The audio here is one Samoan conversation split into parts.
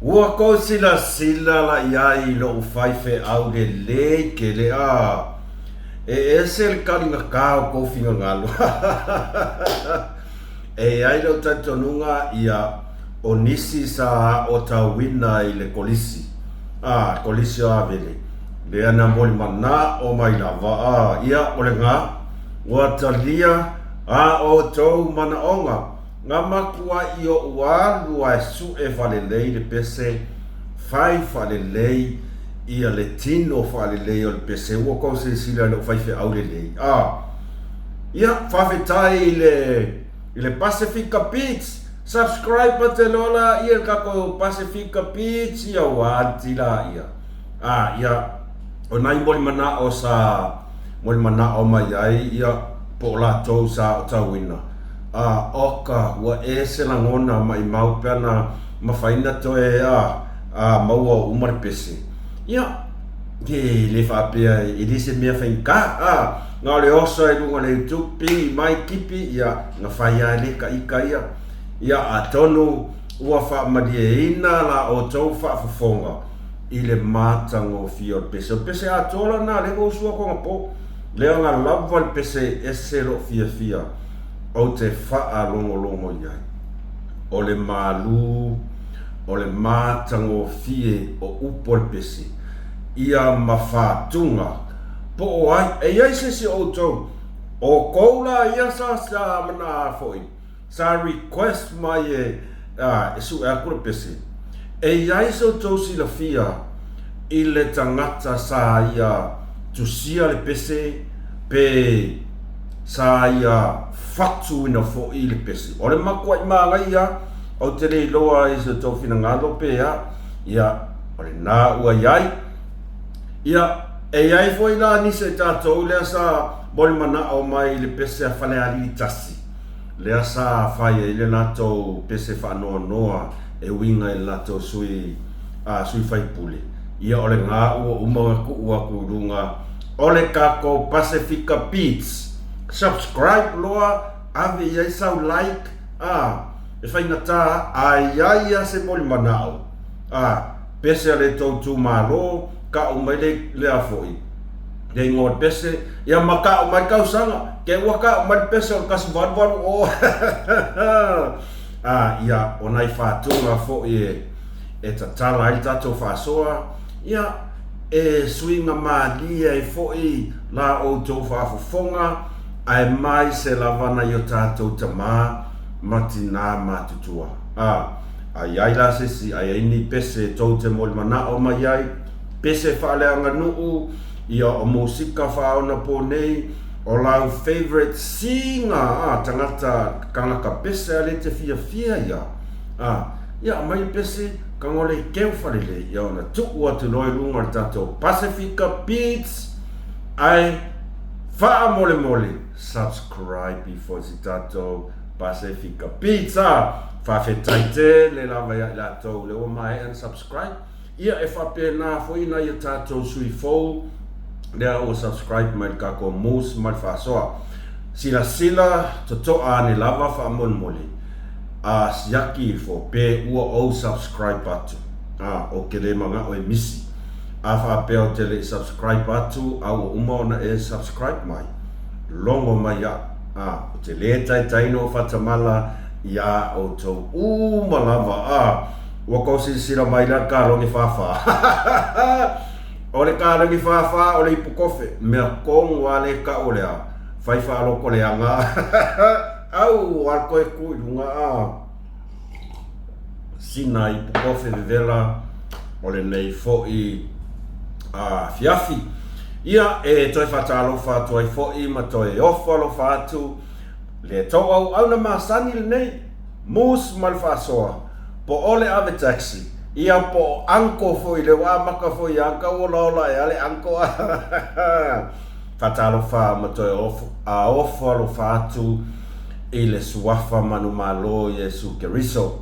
Ua kou silasila la i ai i loʻu faifeau lelei tele a e ese le kaligata o kou finagalo. E i ai lou talitonuga ia o nisi sa aotauina i le kolisi, a, kolisi o Avele, lea na molimanao mai lava, a, ia o lena, ua talia a outou manaoga, na matuai oʻu alu a e suʻe faalelei le pese, fai faalelei ia le tino faalelei o le pese, ua tou silasila i lou faifeau lelei, a. Ia, faafetai i le i le Pasefika Beach. Subscribe atu loa laia i le tatou Pasefika Beach ia ua aliti laia. A, ia, o nai molimanao sa molimanao mai ai, ia, po o latou sa aotauina. A, oka, ua ese lagona maimau pe ana mafai ona toe, a, a, maua uma le pese. Ia, e le faapea e le se mea faigata, a, na o le oso i luga o le YouTube, pigi mai kipi, ia, na fai lava e le ita ia. Ia, atonu ua faamalieina la outou faafofoga i le matagofie o le pese. O le pese atoa la lena, lea na usu atu anapo, leaga lava le pese e ese lou fiafia ou te faalogologo i ai. O le malū, o le matagofie o upu o le pese, ia ma fatuga, po o ai, e i ai se isi o outou, o kou la ia sa sa mana foi, sa request mai e, a, e suʻe atu le pese. E i ai se outou silafia i le tagata sa ia tusia le pese pe sa ia fatuina foi le pese. O le matuaʻi manaia, ou te le iloa i se tou finagalo pe a, ia, o lena ua i ai. Ia, e i ai foi la nisi o tatou lea sa molimanao mai i le pese a Falealili 1, lea sa fai ai le latou pese faanoanoa e uiga i le latou sui, a, sui faipule. Ia, o lena ua uma ona tuu atu i luga o le tatou Pasefika Beats. Subscribe loa, ave i ai sau like, a, e faigata, a i ai lava se molimanao, a, pese a le tou itumalo, kau mai le, lea foi, le igoa o le pese, ia ma kau mai le tausaga, te ua kau mai le pese o le 1880. A, ia, o nai fatuga foi e, e tatala ai le tatou faasoa, ia, e suiga malie ai foi la outou faafofoga, ae mai se lava nai o tatou tamā ma tinā matutua. A, a i ai la se isi, a i ai ni pese tou te molimanao mai ai, pese faaleaganuu, ia o musika faaonapō nei, o lau favourite singer, a, tagata, kanaka pese a le te fiafia ia, a, ia aumai le pese, kagole keu falelei, ia ona tuu atu loa i luga o le tatou Pasefika Beats, ae faamolemole subscribe ifo i si tatou Pasefika Beats, a, faafetai tele lava ia i latou lea ua maea ona subscribe. Ia e faapena foi nai a tatou sui fou lea ua subscribe mai le tatou Moose ma le Faasoa. Silasila totoa ane lava faamolemole a siaki ifo pe ua ou subscribe atu. A, ou te le manao e misi. A faapea ou te le i subscribe atu a ua uma ona e subscribe mai, logo mai au. A, ou te le taitai ona ou faatamala iā outou uma lava. A, ua tou silasila mai la le kalone fāfā. O le kalone fāfā o le ipu kofe, mea tonu a le kau o le a, fai faaloko leaga. Au, a koe ku i luga a. Sina ipu kofe vevela o lenei foi afiafi. Ia, e toe faatalofa atu ai foi ma toe ofo alofa atu le tou auauna masani lenei, Moose ma le faasoa, po o le ave taxi, ia po o uncle foi lea ua amata foi ia tau olaola ea le uncle a. Faatalofa ma toe ofo alofa atu i le Suafa manumalo Iesu Keriso,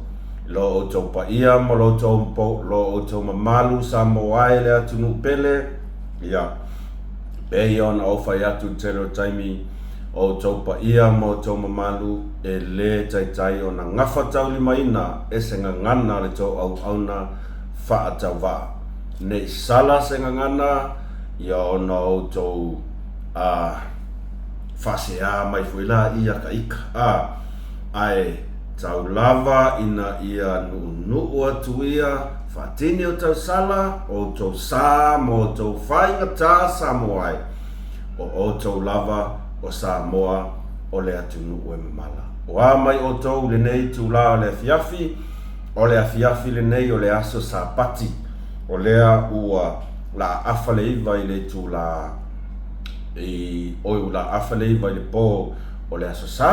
i lo outou paia ma lo outou mamalu Samoa e le atunuu pele, ia, pei ona ou fai atu i le tele o taimi, o outou paia ma outou mamalu e lē taitai ona gafataulimaina e se gagana le tou auauna. faatauvaa. Nei sala se gagana ia ona outou a faaseā mai foi la ia ka ika a ae tau lava ina ia nuunuu atu ia faatini o tau sala outou sa ma outou faigata Samoa ai o outou lava o Samoa o le atunuu e mamala. O a mai outou i lenei itulā o le afiafi, o le afiafi lenei o le aso Sapati, o lea ua laafa le 9 i le itulā i, oi ua laafa le 9 i le po o le aso Sa,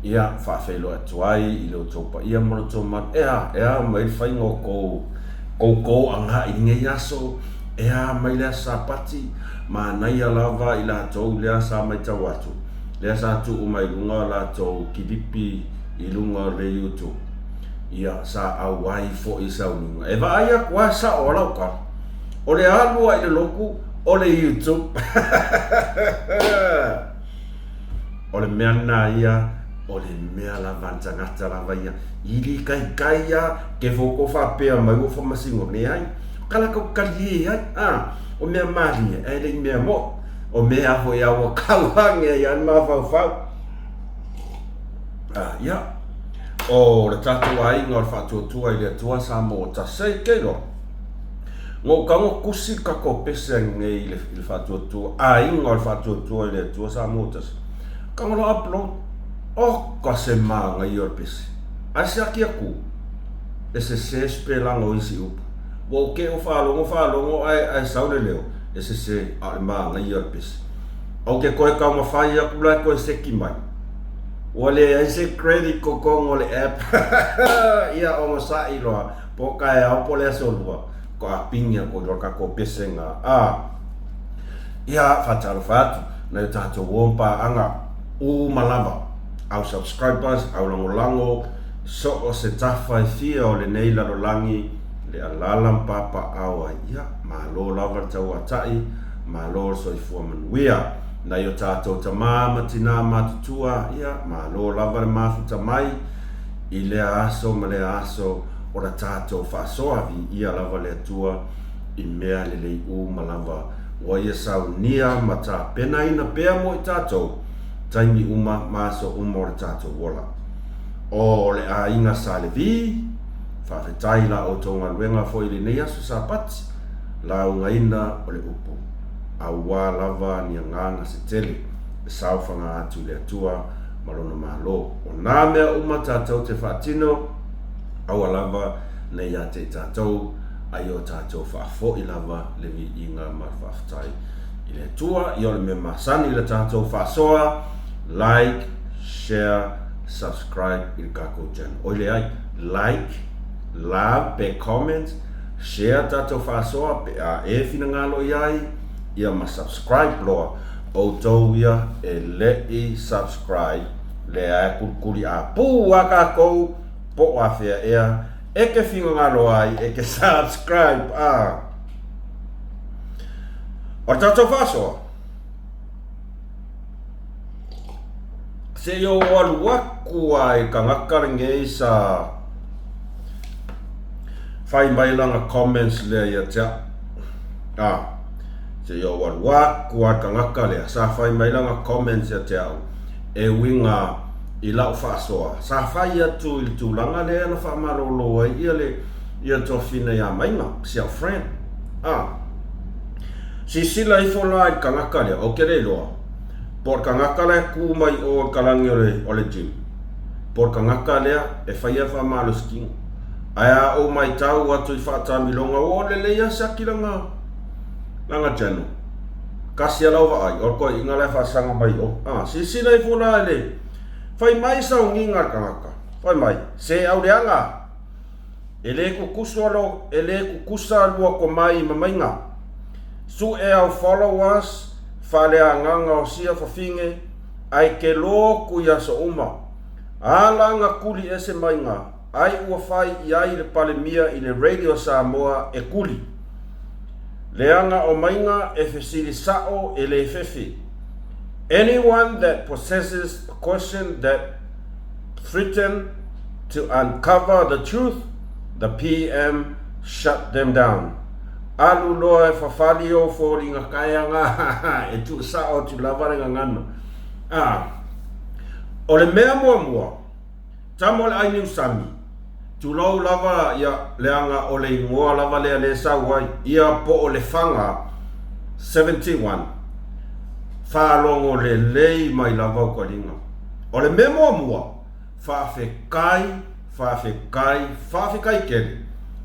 ia faafeiloai atu ai i lo outou paia ma lo outou mamalu, e a, e a mai le faiga o kou, koukou agai i lenei aso, e a mai le aso Sapati, manaia lava i latou lea sa matau atu, lea sa tuu mai luga o latou kilipi i luga o le YouTube, ia sa auai foi i sauniga. E vaai atu lava sao o lau tala, o le alu lava i le lotu o le YouTube. O le mea lena ia, o le mea lava a le tagata lava ia, ili kaikai a, ke foko faapea mai ua faamasino, leai, kala kau kalie ai, a, o mea malie, ae le i mea moʻi. O mea foi a ua kau age ai a le mafaufau. A, ia, o le tatou aiga o le Faatuatua i le Atua Samoa tasi ai ke iloa. Na ou tago tusi le tatou pese anei i le Faatuatua, aiga o le Faatuatua i le Atua Samoa tasi. Tago loa upload. Oka se manaia o le pese. Ae siaki atu, e sese sipelaga o isi upu. Ua ou te o faalogo faalogo ae ae sau le leo, e sese, a o le manaia o le pese. Ou te toe taumafai atu la e toe seki mai. Ua leai se credit totonu o le app. Ia onosai loa, po o taeao po o le aso lua, faatoa pigi atu ai loa le tatou pese lena. A, ia, faatalofa atu nai o tatou uo ma paaga uma lava, au subscribers, au lagolago, so o se tafa e fia o lenei lalolagi, le alala ma papaao ai, ia, malo lava le tauatai, malo le soifua manuia. Nai o tatou tama ma tina matutua, ia, malo lava le mafuta mai i lea aso ma lea aso o la tatou faasoa, viia lava le Atua i mea lelei uma lava ua Ia saunia ma tapenaina pea mo i tatou, taimi uma ma aso uma o le tatou ola. O le aiga Sa Levi, Faafetai i la outou galuega foi i lenei aso Sapati, laugaina o le upu, auā lava ni agaga se tele e saofaga atu i le Atua ma Lona Malo. O nā mea uma tatou te faatino, aua lava nei ia te i tatou, a i o tatou faafoi lava le viiga ma le faafetai i le Atua. Ia o le mea masani i le tatou faasoa, like, share, subscribe i le tatou channel. Oi leai, like, love pe comment, share tatou faasoa pe a e finagalo i ai, ia ma subscribe loa. Outou ia e leʻi subscribe lea e kulikuli a pū a kākou po o afea ea e ke finagalo ai e ke subscribe a. O le tatou faasoa. Se i ou alu aku a i kangaka lenei sa fai mai lana comments lea ia te au. A, se i ou alu aku a i kangaka lea sa fai mai lana comments ia te au e uiga i lau faasoa. Sa fai atu i le tulaga lea na faamalolo ai ia le ia Tuafina ia Maiga, si au friend. A, sisila ifo la i le kangaka lea, ou te le iloa. Po o le kangaka la e kū mai i o i le kalani o le, o le gym, po o le kangaka lea e faia le faamalosi tino. Ae a ou maitau atu i faataamiloga, ua oo lelei lava siaki lana, lana channel. Kasi a lau vaai, o le toeaina la e faasaga mai i o. A, silasila ifo la i le, fai mai sauniga a le tagata, fai mai, se auleaga, E le kukusu alo, e le kukusa lua komai ma maiga. Suʻe au followers faaleagaga o sia fafine ai ke loku i aso uma. Ala nga kuli ese maiga ai ua fai i ai le Palemia i le Radio Samoa e kuli. Leaga o maiga e fesili sao e le fefe. Anyone that possesses a question that threaten to uncover the truth, the PM Shut them down. Alu loa e fafali ou foliga kaeaga e tuusao atu lava le gagana. A. O le mea muamua, tama o le ai Niusami, tulou lava ia leaga o le igoa lava lea le sau ai, ia po o Lefaga 71, faalogo lelei mai lava ukaliga. O le mea muamua, Faafetai, faafetai, faafetai tele.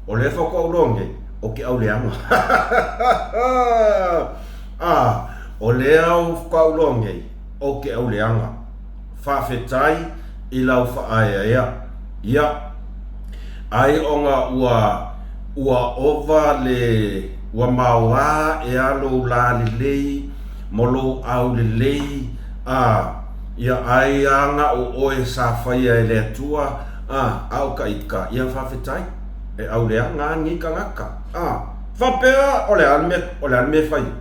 O lea faatoa ou loa nei, o ke au leaga. Ah, o lea faatoa ou loa nei, o ke au leaga. Faafetai i lau faaeaea. Ia, ai ona ua, ua ova le, ua maoa ea lou lā lelei ma lou au lelei, ah, Ia ai a na o oe sa faia e le Atua, a, a o ka ika, ia faafetai, e auleaga a nei tagata, a. Faapea o le a le mea, o le a le mea e fai ai?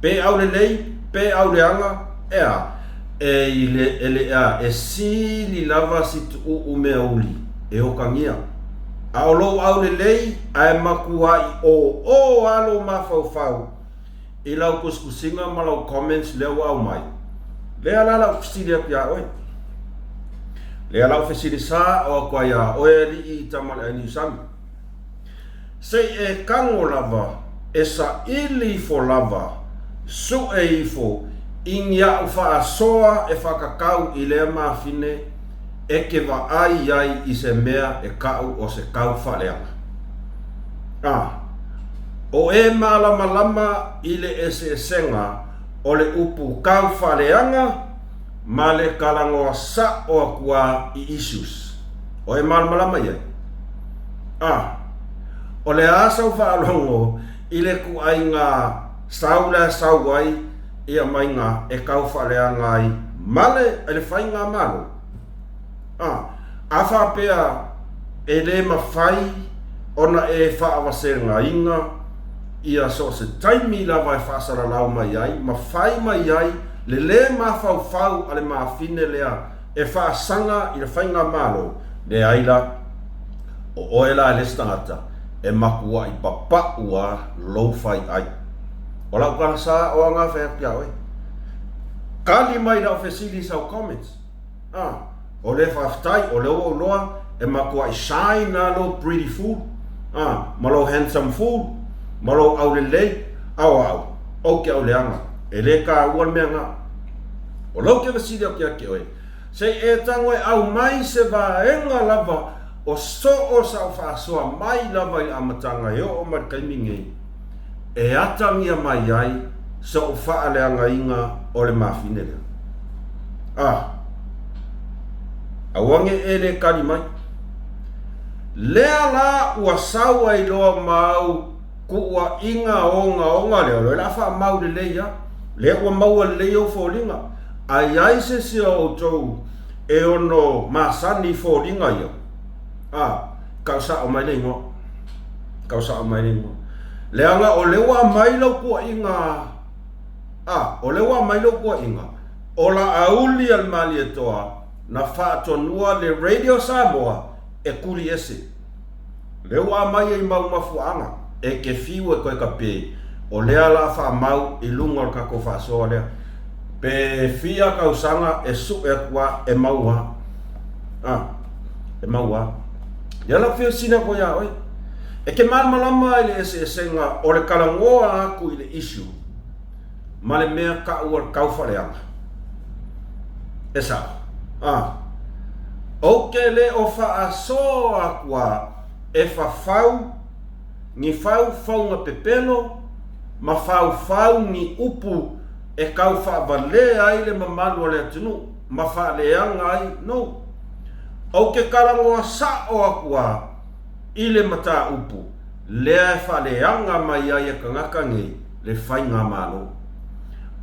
Pe aulelei, pe auleaga, e a, e i le, e le, a, e sili lava si tuuu meauli e otagia. A o lou aulelei ae matuai oo a lou mafaufau I lau tusitusiga ma lau comments lea ua aumai, lea la lau fesili atu ia oe. Lea lau fesili sa o atu ai ia oe alii Tamaleai Niusami. Se i e tago lava, e saili ifo lava, sue ifo i ni au faasoa e faatatau i lea mafine e te vaai ai i se mea e kau o se kau faaleaga. A. O e malamalama i le eseesega o le upu kau faaleaga ma le talanoa sa'o atu a i issues. O e malamalama i ai? A. O le a sau faalogo i le tuaiga sau la sau ai ia maiga e kau faaleaga ai ma le i le faigamalo? A. A faapea e le mafai ona e faavasegaina ia so o se taimi lava e faasalalau mai ai ma fai mai ai le lē mafaufau a le mafine lea e faasaga i le faigamalo, leai la, o oe la e le isi tagata e matuaʻi papaʻu a lou fai ai. O lau tala sa o aga fai atu ia oe. Kali mai lau fesili i sau comments. A, o lea faafetai, o lea ua ou iloa e matuai shine a lou pretty fool, a, ma lou handsome fool, ma lou aulelei, a o au, ou te auleaga, e le taua le mea na. O lou ke fesili atu ia te oe, se i e tago e aumai se vaega lava o soo sa ou faasoa mai lava i le amataga e oo mai le taimi nei, e atagia mai ai soʻu faaleagaina o le mafine lea. A, aua ne e le kali mai. Lea la ua sau ai loa mau kuuaiga ogaoga lea, o lea o le a faamau lelei a, lea ua maua lelei ou foliga. A i ai se isi o outou e ono masani i foliga ia, a, kau sao mai le igoa. Kau sao mai le igoa. Leaga o lea ua aumai lau tuuaiga, a, o lea ua aumai lau tuuaiga, o Laauli a le Malietoa na faatonua le Radio Samoa e tuli ese. Lea ua aumai ai mau mafuaaga e te fiu e toe tape, o lea la faamau i luga o le tatou faasoa lea. Pe fia tausaga e sue atu a e mau a. A, e mau a. Ia lau fia sina ko ia oe. E te malamalama i le eseesega o le talanoa atu i le issue ma le mea taua le taufaaleaga. E sao. A. Ou te le o faasoa atu a e fafau ni faufauga pepelo ma faufau ni upu e tau faavalea ai le mamalu o le atunuu ma faaleaga ai no. Ou te talanoa sa'o atu a i le mataupu lea e faaleaga mai ai e tagata nei le faigamalo.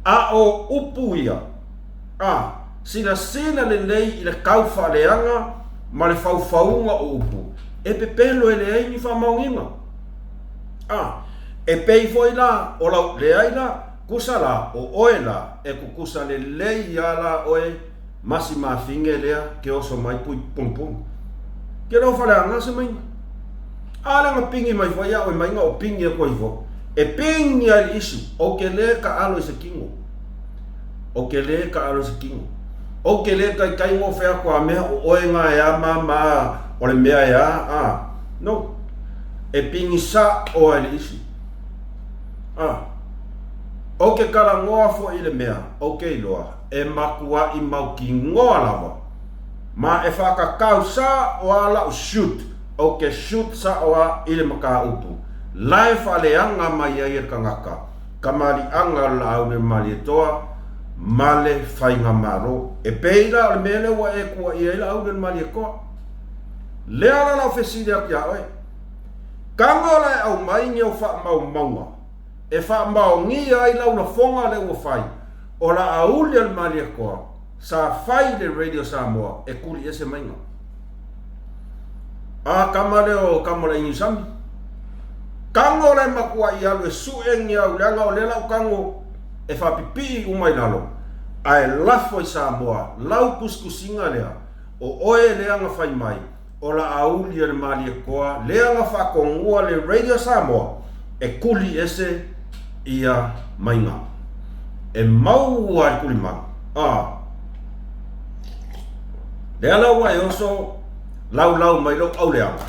A o upu ia, a, silasila lelei i le tau faaleaga ma le faufauga o upu, e pepelo e leai ni faamaoniga. A, e pei foi la o lau leai la, tusa la o oe la e tutusa lelei ia la oe ma si mafine lea ke oso mai pui poniponi. Ke leo faleaga se maiga. A lea na pingi mai foi au e mai na o pingi aku ai foi. E pingi ai le issue. Ou te le taalo i se tino. Ou te le taalo i se tino. Ou te le taitai gofe atu a mea o oe na e a ma ma o le mea e a a. No. E pingi sa'o ai le issue. A. Ou te talanoa foi i le mea ou te iloa e matua'i mautinoa lava ma e faatatau sa'o a la'u shoot, ou te shoot sa'o a i le mataupu la e faaleaga mai ai e le tagata kamali'aga o le Laaulemaalietoa ma le Faigamalo. E pei la o le mea lea ua e tuuaia ai Laaulemaalietoa. Lea la la'u fesili atu iā oe, Tago la e aumai ni au faamaumauga e faamaonia ai lau lafoga lea ua fai, o Laauli a le Malietoa sa fai i le Radio Samoa e tuli ese maiga. A tama lea o tama o le Ainiusami. Tago la e matuai alu e sue ni au leaga o lea lau tago e faapipii uma i lalo ae lafo i Samoa lau tusitusiga lea o oe lea na fai mai o Laauli a le Malietoa lea na faatonua le Radio Samoa e tuli ese ia maiga e maua ai tulimanu. A lea la ua e oso laulau mai lou auleaga,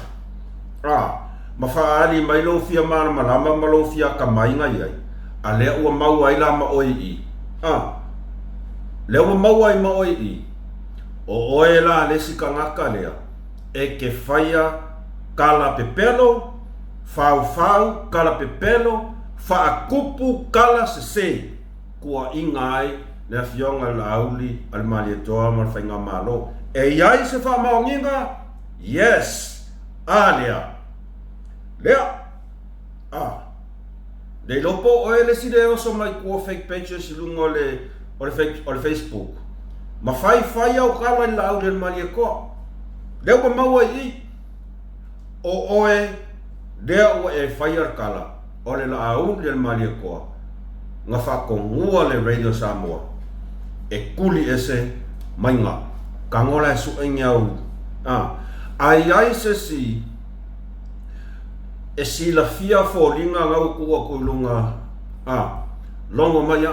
a ma faaali mai lou fia malamalama ma lou fia akamai na i ai, a lea ua maua ai la ma oe i i. A lea ua maua ai ma oe i i. O oe la le isi tagata lea e ke faia kala pepelo, faufau kala pepelo, faatupu kala sese, kuaina ai le Afioga i le Laauli a le Malietoa ma le Faigamalo. E i ai se faamaoniga? Yes! A lea. Lea. A. Le iloa po o oe le isi le oso mai tua fake pages i luga o le o le fake o le Facebook ma fai fai au tala i le laau le Malietoa. Lea ua maua i i o oe lea ua e faia le tala o le laau le Malietoa na faatonua le Radio Samoa e tuli ese maiga tago la e sue ni au a a i ai se isi E silafia foliga na ua tuu atu i luga a, logo mai a,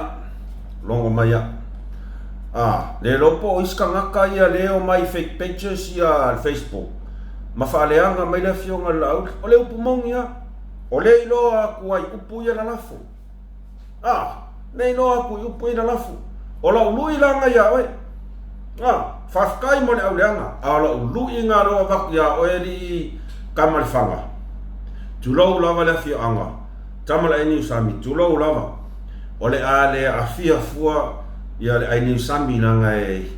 logo mai a. A, le iloa po o isi tagata ia le omai i fake pages ia le Facebook ma faaleaga mai le afioga i le Laauli. O le upu moni a, o le iloa atu ai upu ia lalafo. A, nei loa aku i upu i lalafu. O lau lui la nga iā oe. A, faafetai mo le auleaga, a o lau lui nga lea ua avatu iā oe alii tama le fala. Tulou lava le afioaga, tama le Ainiusami, tulou lava. O le a le aafia fua ia le Ainiusami leaga e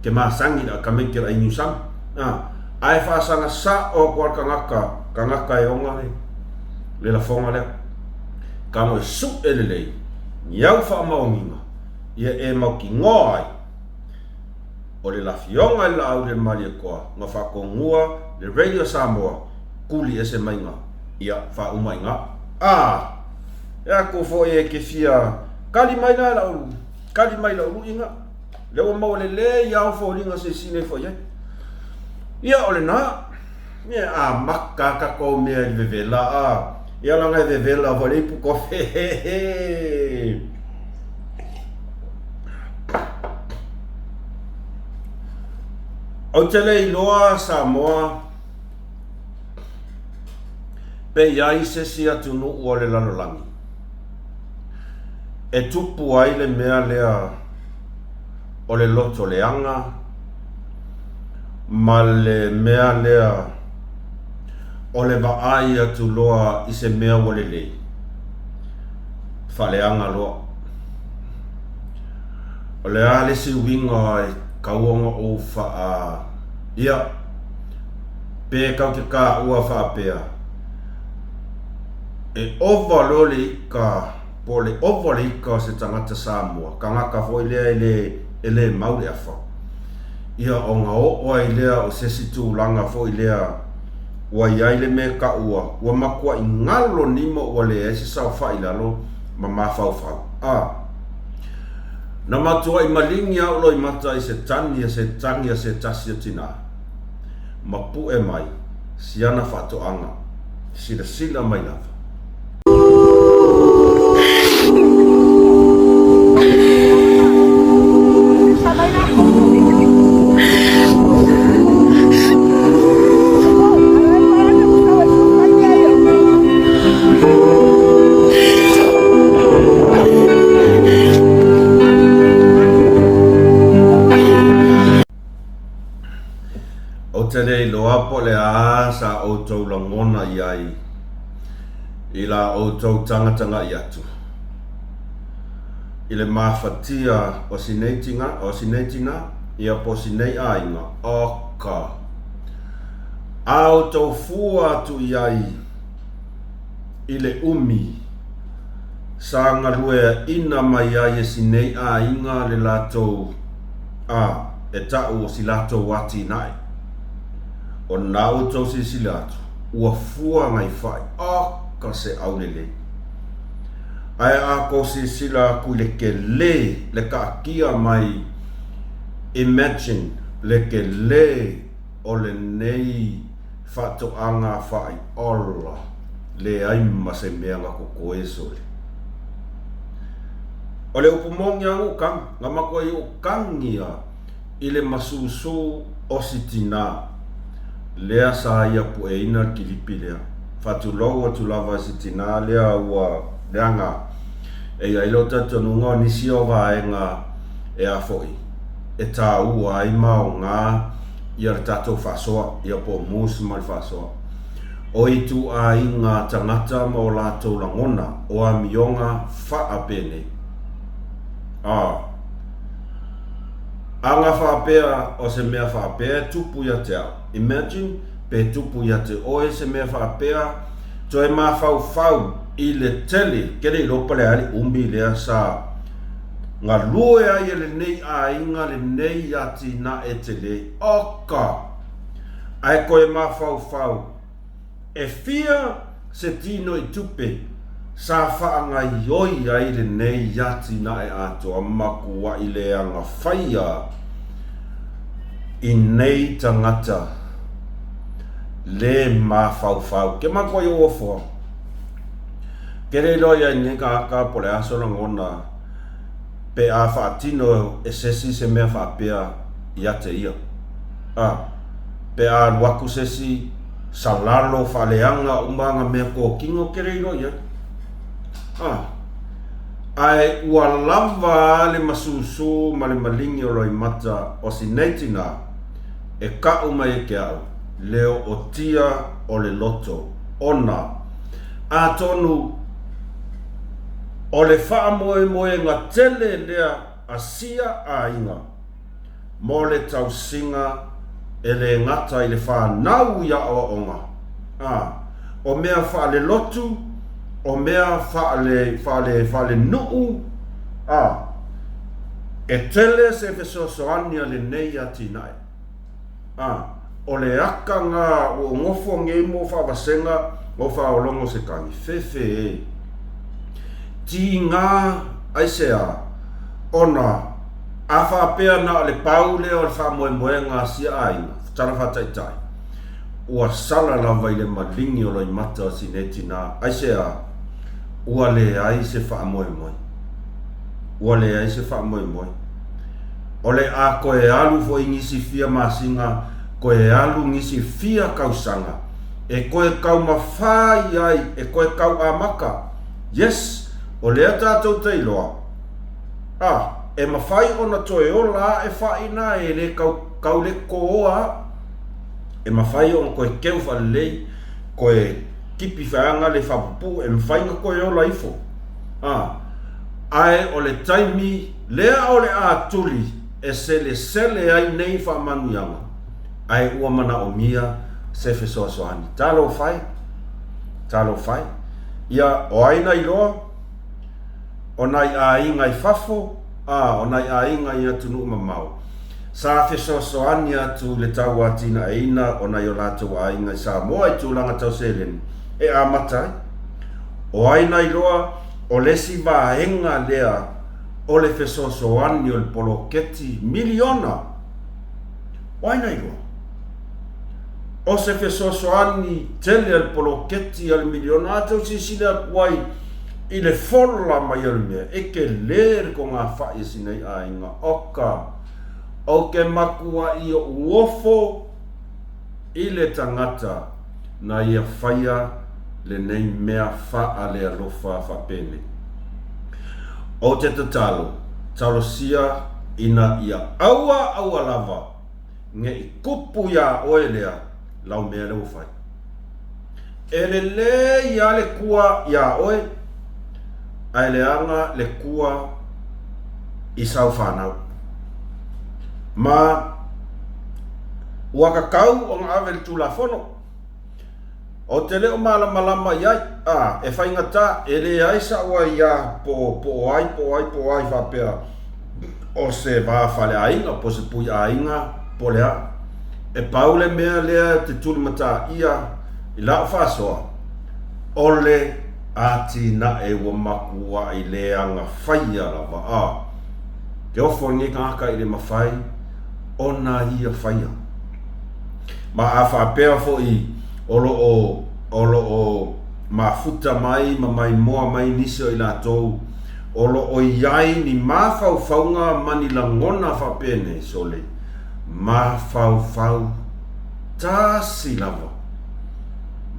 ke masani le akamai ke le Ainiusami. A, ae faasaga sa'o atu a le tagata, tagata e ona le, le lafoga lea. Ka moe suʻe lelei ni au faamaoniga ia e mautinoa ai o le lafioga i le Laauli a le Malietoa na faatonua le Radio Samoa kuli ese maiga ia faauma i ga. A! E aku foi e ke fia kali mai la lau kali mai lau luiga lea ua maua lelei ao foliga silasila ifo i ai. Ia o lena. Ia a maka tatou mea i le vevela a. Ia laga e vevela foi le ipu kofe. Ou te le iloa Samoa pe i ai se isi atunuu o le lalolagi e tupu ai le mea lea o le loto leaga ma le mea lea o le vaai atu loa i se mea ua lelei, faaleaga loa. O le a le isi uiga e tatau ona ou faa... Ia, pe kau te kāua faapea, e ova loa le ika po o le ova o le ika o se tagata Samoa, tagata foi lea e le, e le mau le afa, ia ona oo ai lea o se isi tulaga foi lea ua i ai le mea taua, ua matuai galo nimo ua leai se saofai i lalo ma mafaufau. A. Na matuai maligi au loimata i se tani a se tagi a se tasi o tina, ma puʻe mai siana faatoaga. Silasila mai lava. Ou te le iloa po o le a sa outou lagona i ai i la outou tagatagai atu i le mafatia o si nei tina, o si nei tina, ia po o si nei aiga, oka! A outou fua atu i ai i le umi sa galueaina mai ai e si nei aiga le latou a e ta'u o si latou atinae. O na outou silasila atu, ua fua ngai fa'i, oka se aulelei! Ae a kou silasila atu i le kelē, le ka'akia mai, imagine, le kelē o lenei fa'ato'aga fa'i ola, leai ma se mea na kokoe sole. O le upu moni a nu'u kagi, na matua i o'u kagi a i le masusu o si tinā, lea sa ia pueina le kilipi lea. Faatulou atu lava i si tinā lea ua leaga e i ai lou talitonuga o nisi o vaega e a fo'i e tāua ai ma aoga ia le tatou faasoa, ia po o mus ma le faasoa. O ituaiga tagata ma o latou lagona o amioga faa penei. A. Aga faapea o se mea faapea e tupu ia te au. Imagine pe tupu ia te oe se mea faapea, toe mafaufau i le tele, ke le iloa pale ai le umi lea sa galue ai e lenei aiga lenei atinae tele. Oka! Ae koe mafaufau E fia se tino i tupe sa faagaioi ai lenei atinae atoa makuaʻi leaga faia i nei tagata le mafaufau. Ke makuaʻi o ofoa. Ke le iloa iai nei kākā po le aso lagona pe a faatino e sesi se mea faapea ia te ia. A, pe a alu aku sesi Salalo faaleaga uma nga mea kokino ke le iloa i ai. A, ae ua lava a le masusu ma le maligi o Loimata o si nei tinā e kaʻu mai e ke aʻu leo o tia o le loto ona atonu o le faamoemoega tele lea a sia aiga. Mō le tausiga e le gata i le whānau i aoaoga, ā, o mea faalelotu, o mea faale, faale, faalenu'u, ā, e tele se fesoasoani a lenei atinae. Ā, o le aka ngā ua ngofo ngei mō whaavasega o whaologo se kagi, whewhe e. Tīngā aiseā, ona, a whaapea na o le pau lea o le whaamoemoega a sia aiga, tala whaataitai, ua sala lava i le malingi o Loimata o sinei tinā, aiseā, ua leai se whaamoemoe. Ua leai se whaamoemoe. O le a koe alu foi ngisi fia masina, koe alu ngisi fia kausaga, e koe kaumawhai ai, e koe kauamaka. Yes, o lea tatou te iloa. A, e mawhai ona toe ola ae whaina e le kau, kau le kooa, e mawhai ona koe keu whalelei, koe kipi whaanga le whapupu, e mawhai nga koe ola ifo. A, ae o le taimi Lea o le a tuli e selesele ai nei faamanuiaga, ae ua manaomia se fesoasoani. Talofa e! Talofa e! Ia, o ai na iloa? O nai aiga i fafo, a, o nai aiga i atunuu mamao. Sa fesoasoani atu i le tauatinaeina o nai o latou aiga i Samoa i tulaga tau seleni e amata ai. O ai na iloa, o le isi vaega lea o le fesoasoani o le poloketi miliona. O ai na iloa? O se fesoasoani tele a le poloketi a le miliona a tau silasila atu ai i le fola mai o le mea e tele le togafai a si nei aiga. Oka, ou te matuai ou ofo i le tagata na ia faia lenei mea faalealofa faapenei. Ou te tatalo, talosia ina ia aua aua lava ne i kupu iā oe lea lau mea lea ua fai. E lelei lava le kua iā oe, ae leaga le kua i sau fanau. Ma ua tatau ona ave i le Tulafono. Ou te le o malamalama i ai, a, e faigata, e leai sa'u aiā po, po o ai, po o ai, po o ai faapea o se va faleaiga, po o se pui aiga, po o le a. E pau le mea lea ou te tulimataia i la'u faasoa, o le atinae ua makua'i leaga faia lava, a, te ofo lenei tagata i le mafai ona ia faia. Ma a faapea foi o lo o, o lo o mafuta mai ma maimoa mai nisi o i latou o lo o i ai ni mafaufauga ma ni lagona faapenei, sole, mafaufau tasi lava.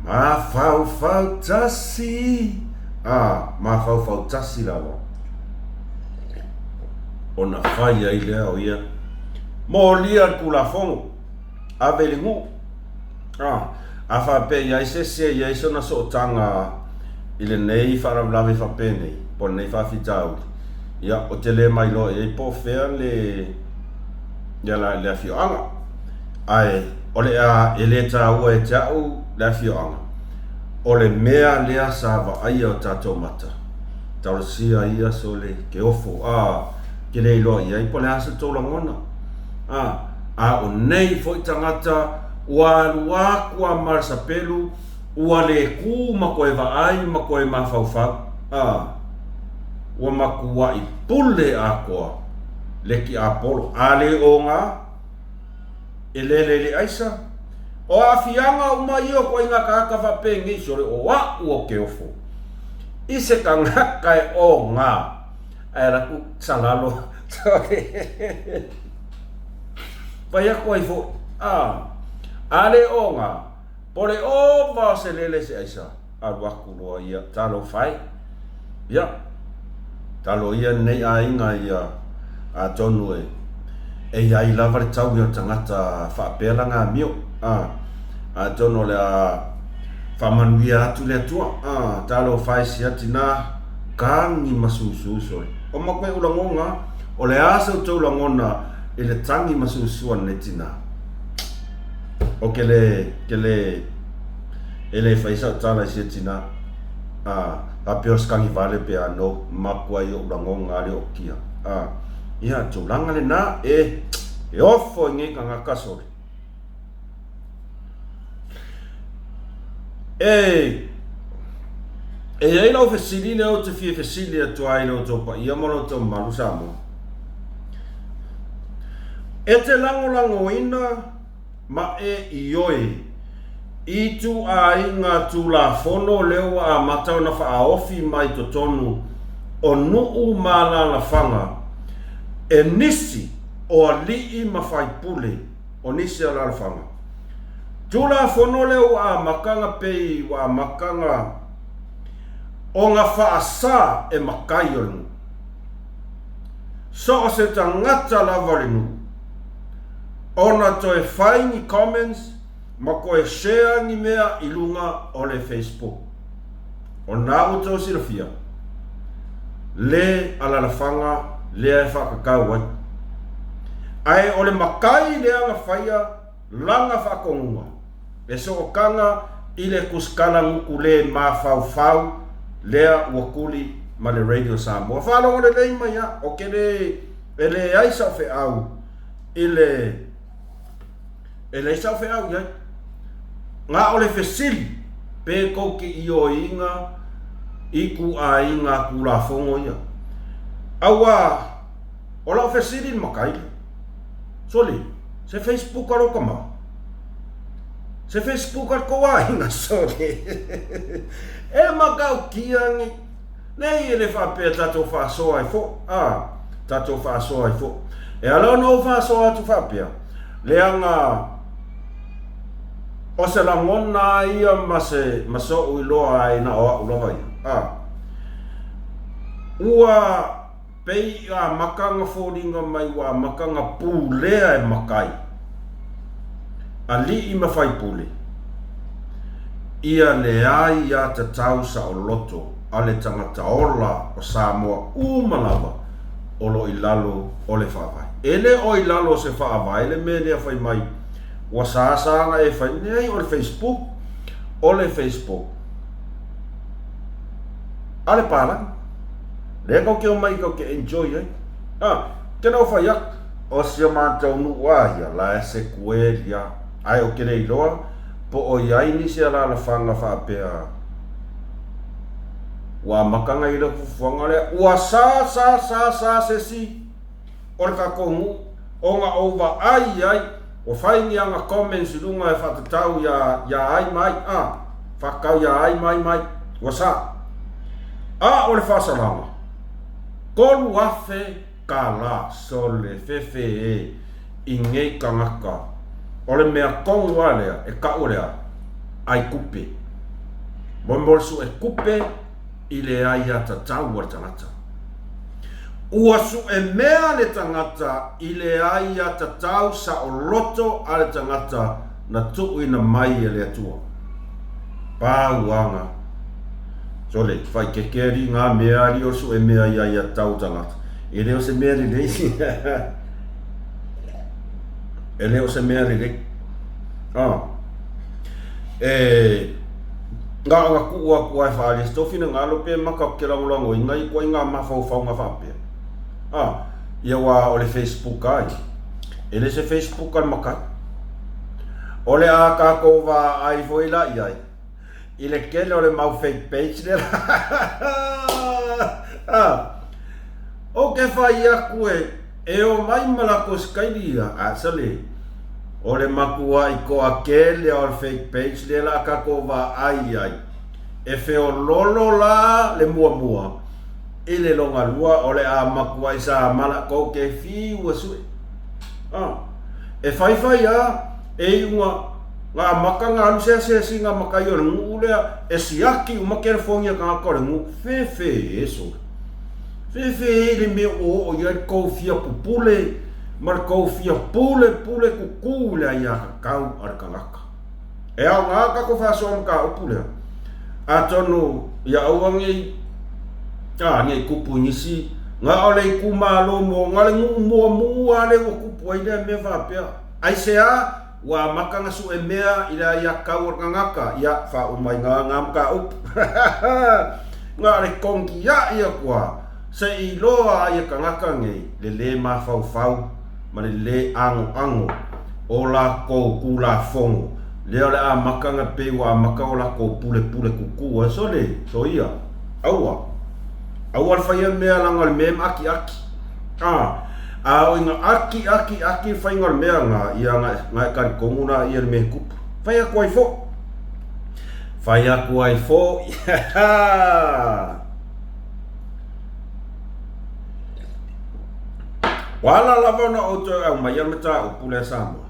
Mafaufau tasi, a, mafaufau tasi lava. Ona fai ai lea o ia. Molia le Tulafono, ave i le nuu. A, a faapea i ai se isi e i ai sona sootaga i lenei faalavelave faapenei, po o lenei faafitauli, ia, ou te le mailoa i ai po o fea le, ia, le afioaga. Ae, o le a, e le taua ia te au le afioaga, o le mea lea sa vaaia e o tatou mata, talosia ia sole ke ofo, a, Ke le iloa i ai po o le a se tou lagona. A, a o nei foi tagata ua alu aku a ma le sapelu, ua le ku ma toe vaai ma toe mafaufau. A, ua matuai pule atoa le tiapolo. A le oga, e lele i le aisa. O aafiaga uma ia o ituaiga tagata faapenei, sole o a'u ou te ofo i se tagata e oga. Ae alu atu salalo Fai atu ai foi, a, a le oga, po le ova o se lele se aisa, alu atu loa ia, talofa e. Ia, talo ia lenei aiga ia, atonu e, e i ai lava le taui o le tagata faapea lana amio, a, atonu o le a faamanuia atu le Atua, a, talofa e sia tina, Tagi ma susu sole. O matou e lagona, o le a se outou lagona i le tagi ma susu a lenei tina? O ke le, ke le, e le fai sau tala i sia tina, a, faapea o se tagi vale pe a no, matua i ou lagona ale o kia. A, ia, tulaga lena, e, e ofo i nei tagata sole. E, e i ai lau fesili lea ou te fia fesili atu ai i lo outou paia ma lo outou mamalu Samoa. E te lagolagoina ma e ioe i ituaiga Tulafono lea ua amata ona faaofi mai totonu o nuu ma alaalafaga e nisi o alii ma faipule o nisi alaalafaga. Tulafono lea ua amata na pei ua amata na ona faasa e matai o le nuu. So o se tagata lava o le nuu ona toe fai ni comments ma toe share ni mea i luga o le Facebook. O na ua tou silafia le alalafaga lea e faatatau ai. Ae o le matai lea na faia lana faatonuga e sootaga i le tusikala gutu le mafaufau lea ua tuli ma le Radio Samoa. Faalogo lelei mai a, o ke le, e leai sau feau i le E leai sau feau i ai. Na o le fesili, pe tou te ioeina i ituaiga Tulafono ia. Aua, o lau fesili i le matai lea, Sole, se Facebook a lou tama? Se Facebook a le kou aiga sole. E matautia nei. Nei e le faapea tatou faasoa ai foi. A, tatou faasoa ai foi. E ala ona ou faasoa atu faapea, leaga o se lagona a ia ma se ma so'u iloa ai na o a'u lava ia. A, ua Pei amata na foliga mai ua amata na pulea e matai, alii ma faipule, ia leai ia tatau saoloto a le tagata ola o Samoa uma lava o lo i lalo o le Faavae. E le o i lalo o se Faavae le mea lea fai mai ua sa sa na e fai, leai o le Facebook, o le Facebook a le palagi. Lea kau ke omai kau ke enjoy ai. Ha, ke nau fai aku, o si o matou nuu a ia, la e se kueli a. Ae o ke le iloa, po o i ai nisi alalafaga faapea ua amata na i le fuafuaga lea, ua sa sa sa sa se isi o le tatou nuu ona ou vaai ai ua fai ni ana comments i luga e faatatau iā iā ai ma ai, a, faatatau iā ai ma ai ma ai, ua sa. A o le faasalaga, $3,000 sole fefe e i nei tagata, o le mea tonu lava lea e tau o le a? Ai tupe. Mo mo le suetupe i le aiatatau a le tagata. Ua suemea le tagata i le aiatatau saoloto a le tagata na tuuina mai e le Atua. Pau aga. Sole, whaikeke ari ngā mea ari o suemea i aiatatau o tagata. E le o se mea lelei. E le o se mea lelei. Ah. E na ona tuu atu lava e faaali se tou finagalo pe maka ou te lagolagoina i ituaiga mafaufauga faapea. A, ia aua o le Facebook lava ia, e le se Facebook a le matai. O le a tatou vaai foi la i ai i le tele o le mau fake page lea. A, ou te fai atu e E omai ma latou sikaili ia, actually, o le matuai toatele o le fake page lea la tatou vaai ai, e feololo la le muamua i le lona lua o le a matuai sa mala tou te fiu e sue. Ah, e faifai a, e iuga na amata na alu se asiasiga matai o le nuu lea e siaki uma kelefonia tagata o le nuu, fefe e sole. Fefe i le mea ua oo i ai le tou fia pupule ma le tou fia pulepule kukū i le aiatatau a le tagata. E aoga tatou faasoa mataupu lea, atonu ia aua nei, a, nei tupu i nisi, na o le itumalo mo, na o le nuu muamua lava lea ua tupu ai lea mea faapea. Aisea? Ua amata na sue mea i le aiatatau a le tagata, ia, faauma ai na na mataupu. Na o le kongiaʻi aku lava, se i iloa ai e tagata nei le lē mafaufau ma le lē anoano o lakou Tulafono, lea o le amata na pei ua amata o lakou pulepule kukū ai. Sole, soia, aua, aua le faia mea leaga o le mea e maʻakiʻaki. A, a o ina aki, aki, aki le faiga o le mea na, ia na, na e talitonu la ia le mea e tupu. Fai atu ai foi. Fai atu ai foi. Ua ala lava ona ou toe aumaia le mataupu lea Samoa.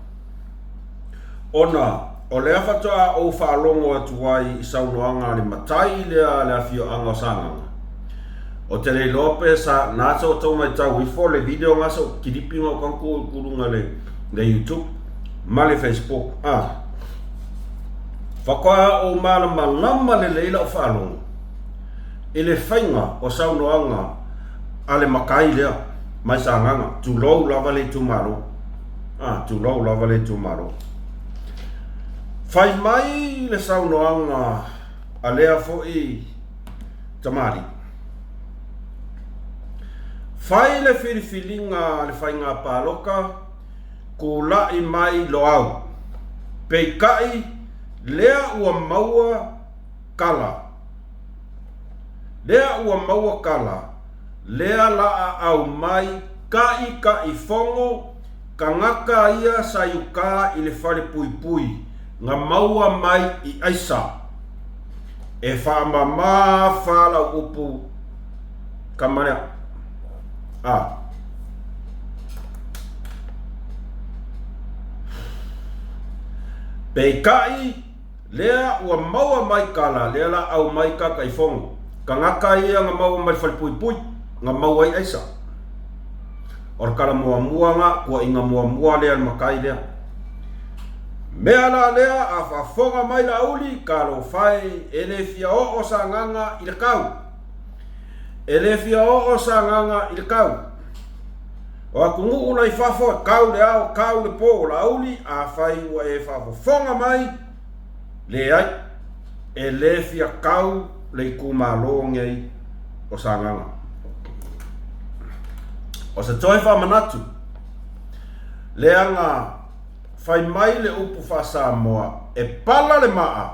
Ona o lea faatoa ou faalogo atu ai i saunoaga a le matai lea a le afioaga o Sagaga. Ou te le iloa pe sa na sa outou matau ifo le video nga sa ou kilipi nga ou kanku i kuluga le le YouTube ma le Facebook a. Faatoa ou malamalama lelei lau faalogo i le faiga o saunoaga a le matai lea mai Sagaga, tulou lava le itumalo. A, tulou lava le itumalo. Fai mai le saunoaga a lea foi tamalii. Fai le filifiliga a le faiga palota, kulaʻi mai Loau. Peitai, lea ua maua kala. Lea ua maua kala, lea laa aumai kaʻikaʻi fono, kagaka ia sa i uka i le fale puipui. Na maua mai i aisa. E faamamafa lau upu kama lea. A. Peitai, lea ua maua mai kala lea la aumai ka kaifono. Tagata ia na maua mai falepuipui, na maua ai aisa. O le kala muamua na, tuuaiga muamua lea le matai lea. Mea la lea a faafofoga mai Laauli, talofa e, e le fia oo Sagaga i le kau. E le fia oo Sagaga i le kau. O atunuu la i fafo e kau le ao, kau le po. Laauli, afai ua e faafofoga mai, leai, e le fia kau le itumalo nei o Sagaga. O se toe faamanatu, leaga fai mai le upu faa-Samoa, e pala le maa,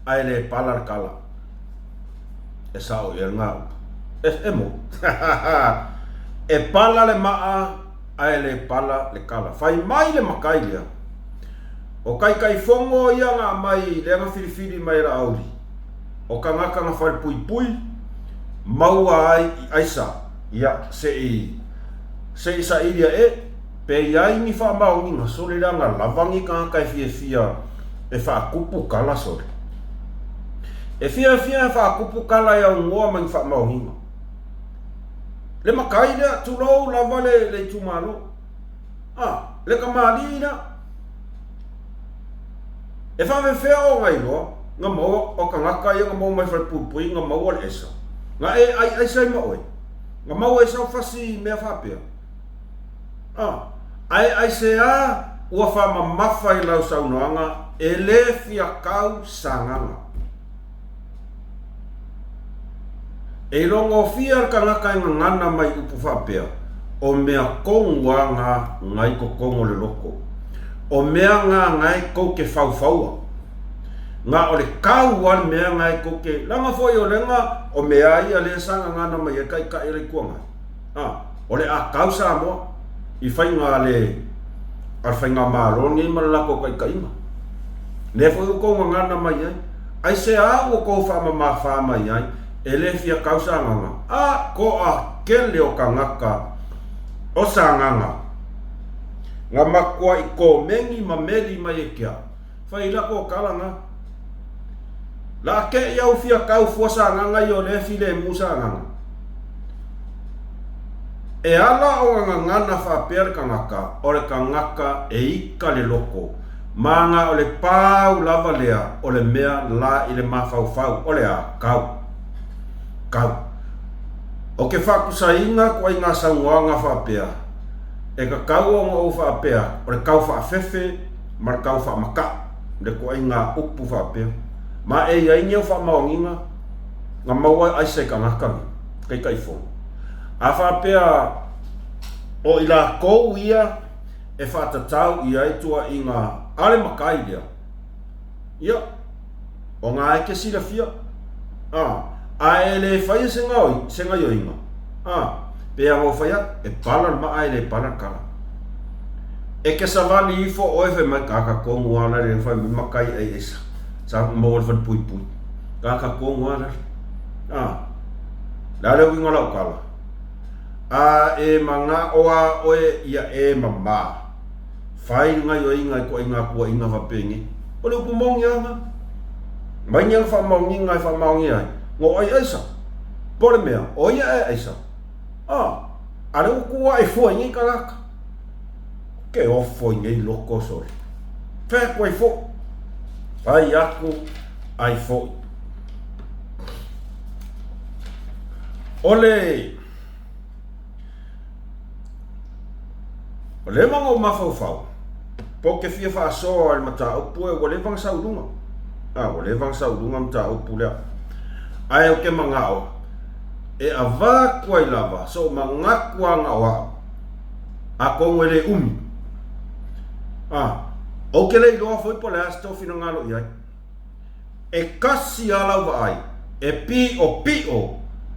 ae le pala le kala. E sao i ai lena upu. E, e moni. E pala le maa, ae le pala le kala. Fai mai le matai lea, o Taitaifono ia na aumai lea na filifili mai e Laauli, o tagata na falepuipui, maua ai i aisa, ia, se i, se i saili ae, pe i ai ni faamaoniga sole leaga lava ni tagata e fiafia e faatupu tala sole. E fiafia e faatupu tala e aunoa ma ni faamaoniga. Le matai lea, tulou lava le, le itumalo. A, le tamalii lea. E faafefea ona iloa na maua o tagata ia na maua mai falepuipui na maua le aisa? Na e ai aisa ai ma oe? Na maua ai sau fasi mea faapea? A, ae aisea ua faamamafa i lau saunoaga e le fia kau Sagaga? E ilogofia le tagata e gagana mai upu faapea, O mea tonu a nga ngai totonu o le loko. O mea nga ngae tou te faufaua. Nga o le kau a le mea ngae tou te, leaga foi o lega o mea ia lea sa gagana mai ai taitai o le Itu Agai. A, o le a kau Samoa i faiga a le a le faigamalo lenei ma le latou taitaiga. Lea foi ua tou gagana mai ai. Aisea ua tou faamamafa mai ai, e le fia kau Sagaga? A, toa kele o tagata o Sagaga, na matuai komeni ma meli mai e kea. Fai la ko kala na. La ke i au fia kau fua Sagaga i o le filemu Sagaga. E ala ona gagana faapea le tagata, o le tagata e ika le loko, ma na o le pau lava lea o le mea la i le mafaufau, o le a? Kau. Kau. O ke faakusaina koaiga saunoaga faapea, e tatau ona ou faapea, o le kau faafefe ma le kau faamataʻu, le koaiga upu faapea. Ma e i ai ni au faamaoniga na maua aisa i tagata nei, Taitaifono. A faapea o i lakou ia e faatatau i ai tuuaiga a le matai lea, ia, o na e ke silafia, a, a e le faia se gaoi, se gaioiga, a, pe a na fai atu, e pala le maa e le pala le kala. E ke savali ifo oe fai mai kaka tonu a la le fai mai matai ai esa, sa maua le falepuipui. Kaka tonu a la. A, Le a le uiga o lau tala? A e manao a oe ia e mamā, fai le gaioiga i koʻaiga tuuaiga faapenei. O le upu moni a na. Mai ni ana faamaoniga e faamaonia ai, na o ai aisa. Po o le mea, o ia e aisa. A, a le ua tu ae fua i nei tagata. Ke ofo i nei loko sole. Fai atu ai foi. Fai atu ai foi. O le O leva ona ou mafaufau, po o te fia faasoa i le mataupu e ua leva ona sau i luga. A, ua leva ona sau i luga le mataupu lea. Ae ou te manao e avatu ai lava sou manatu lava na o au, atonu e le umi. A, ou te le iloa foi po o le a se tou finagalo i ai. E kasi lava lau vaai, e piʻopiʻo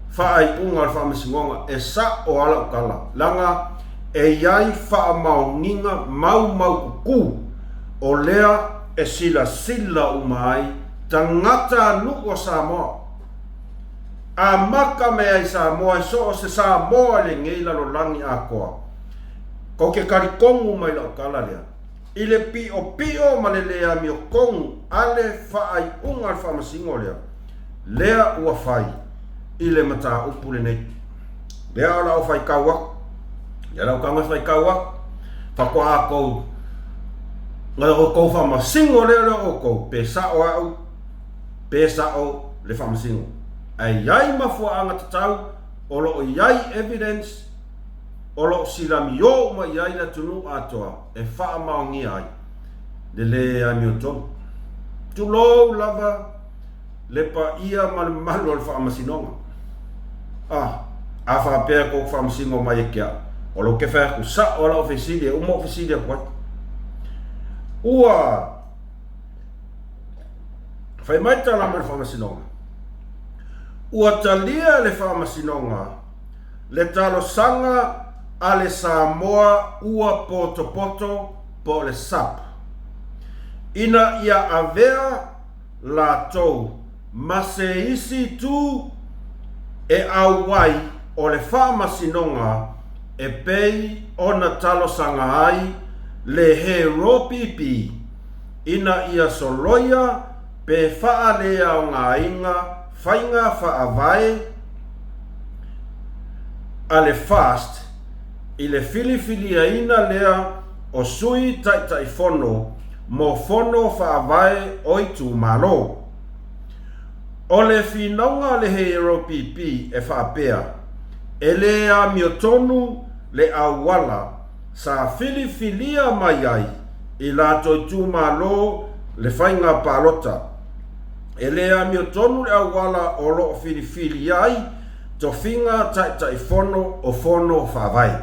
faaiuga o le faamasinoga, e saʻo lava lau tala, leaga e i ai faamaoniga maumaututu o lea. e silasila uma ai tagatanuu o Samoa. Amata mea i Samoa i so o se Samoa i lenei lalolagi atoa. Kou te talitonu mai lau tala lea, i le piʻopiʻo ma le le amiotonu a le faaiuga a le Faamasino lea, lea ua fai i le mataupu lenei. Lea o lau faitau atu, lea lau tago e faitau atu, faatoa tou, na outou faamasino lea lea outou, pe sao au, pe sao le Faamasino. Ae i ai mafuaaga tatau, o lo o i ai evidence, o lo o silamio uma i ai le atunuu atoa e faamaonia ai le lē amiotonu. Tulou lava le paia ma le mamalu o le Faamasinoga. A, a faapea tou te faamasino mai e ke au, o lou te fai atu sao lau fesili e uma ou fesili atu ai. Ua fai mai tala mai le Faamasinoga, ua talia e le Faamasinoga le talosaga a le Samoa ua potopoto po o le SUP ina ia avea latou ma se isi itu e auai o le Faamasinoga e pei ona talosaga ai le HRPP ina ia soloia pe faaleaogaina faiga faavae a le FAST i le filifiliaina lea o Sui Taitaifono mo Fono Faavae o Itumalo. O le finauga a le HRPP e faapea, e le amiotonu le auala sa filifilia mai ai i latou itumalo le faiga palota. E le amiotonu le auala o lo o filifilia ai tofiga Taitaifono o Fono Faavae.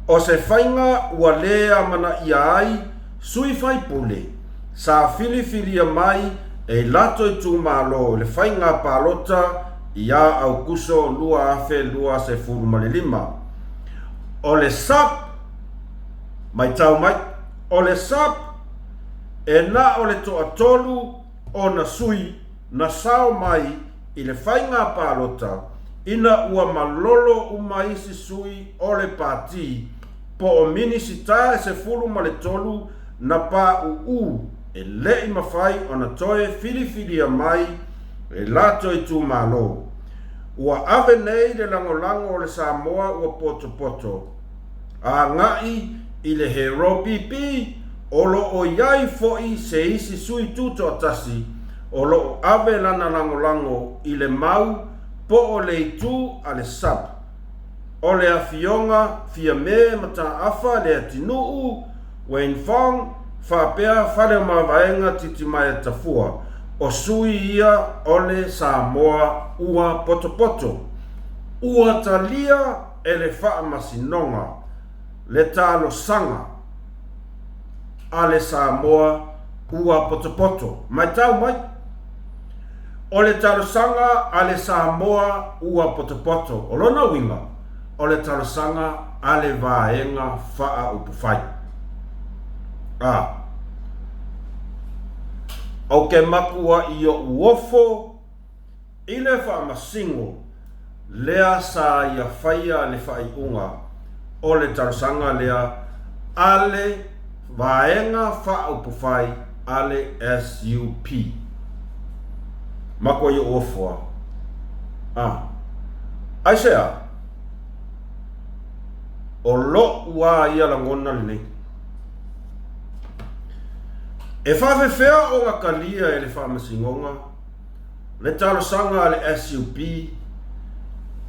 O se faiga ua le amanaia ai sui faipule sa filifilia mai e latou itumalo i le faiga palota ia Aukuso 2025. O le SUP, matau mai, o le SUP e na o le toatolu ona sui na sao mai i le faiga palota ina ua malolo uma isi sui o le pati po o Minisita e 13 na paʻuʻu e leʻi mafai ona toe filifilia mai e latou itumalo. Ua ave nei le lagolago o le Samoa ua potopoto agai i le HRPP o lo o i ai foi se isi sui tutoatasi o lo o ave lana lagolago i le mau po o le itu a le SUP. O le Afioga Fiame Mataafa Leatinuu, Wayne Fong, faapea Faleomavaega Titimaea Tafua, o sui ia o le Samoa ua potopoto. Ua talia e le Faamasinoga le talosaga a le Samoa ua potopoto. Matau mai, o le talosaga a le Samoa ua potopoto, o lona uiga, o le talosaga a le Vaega Faaupufai. A. Ou te makuaʻi oʻu ofo I le faamasino lea sa ia faia le faaiuga o le talosaga lea a le Vaega Faaupufai a le SUP. Matua i ou ofo a. A. Aisea? O loʻu a ia lagona lenei. E faafefea ona talia e le Faamasinoga le talosaga a le SUP,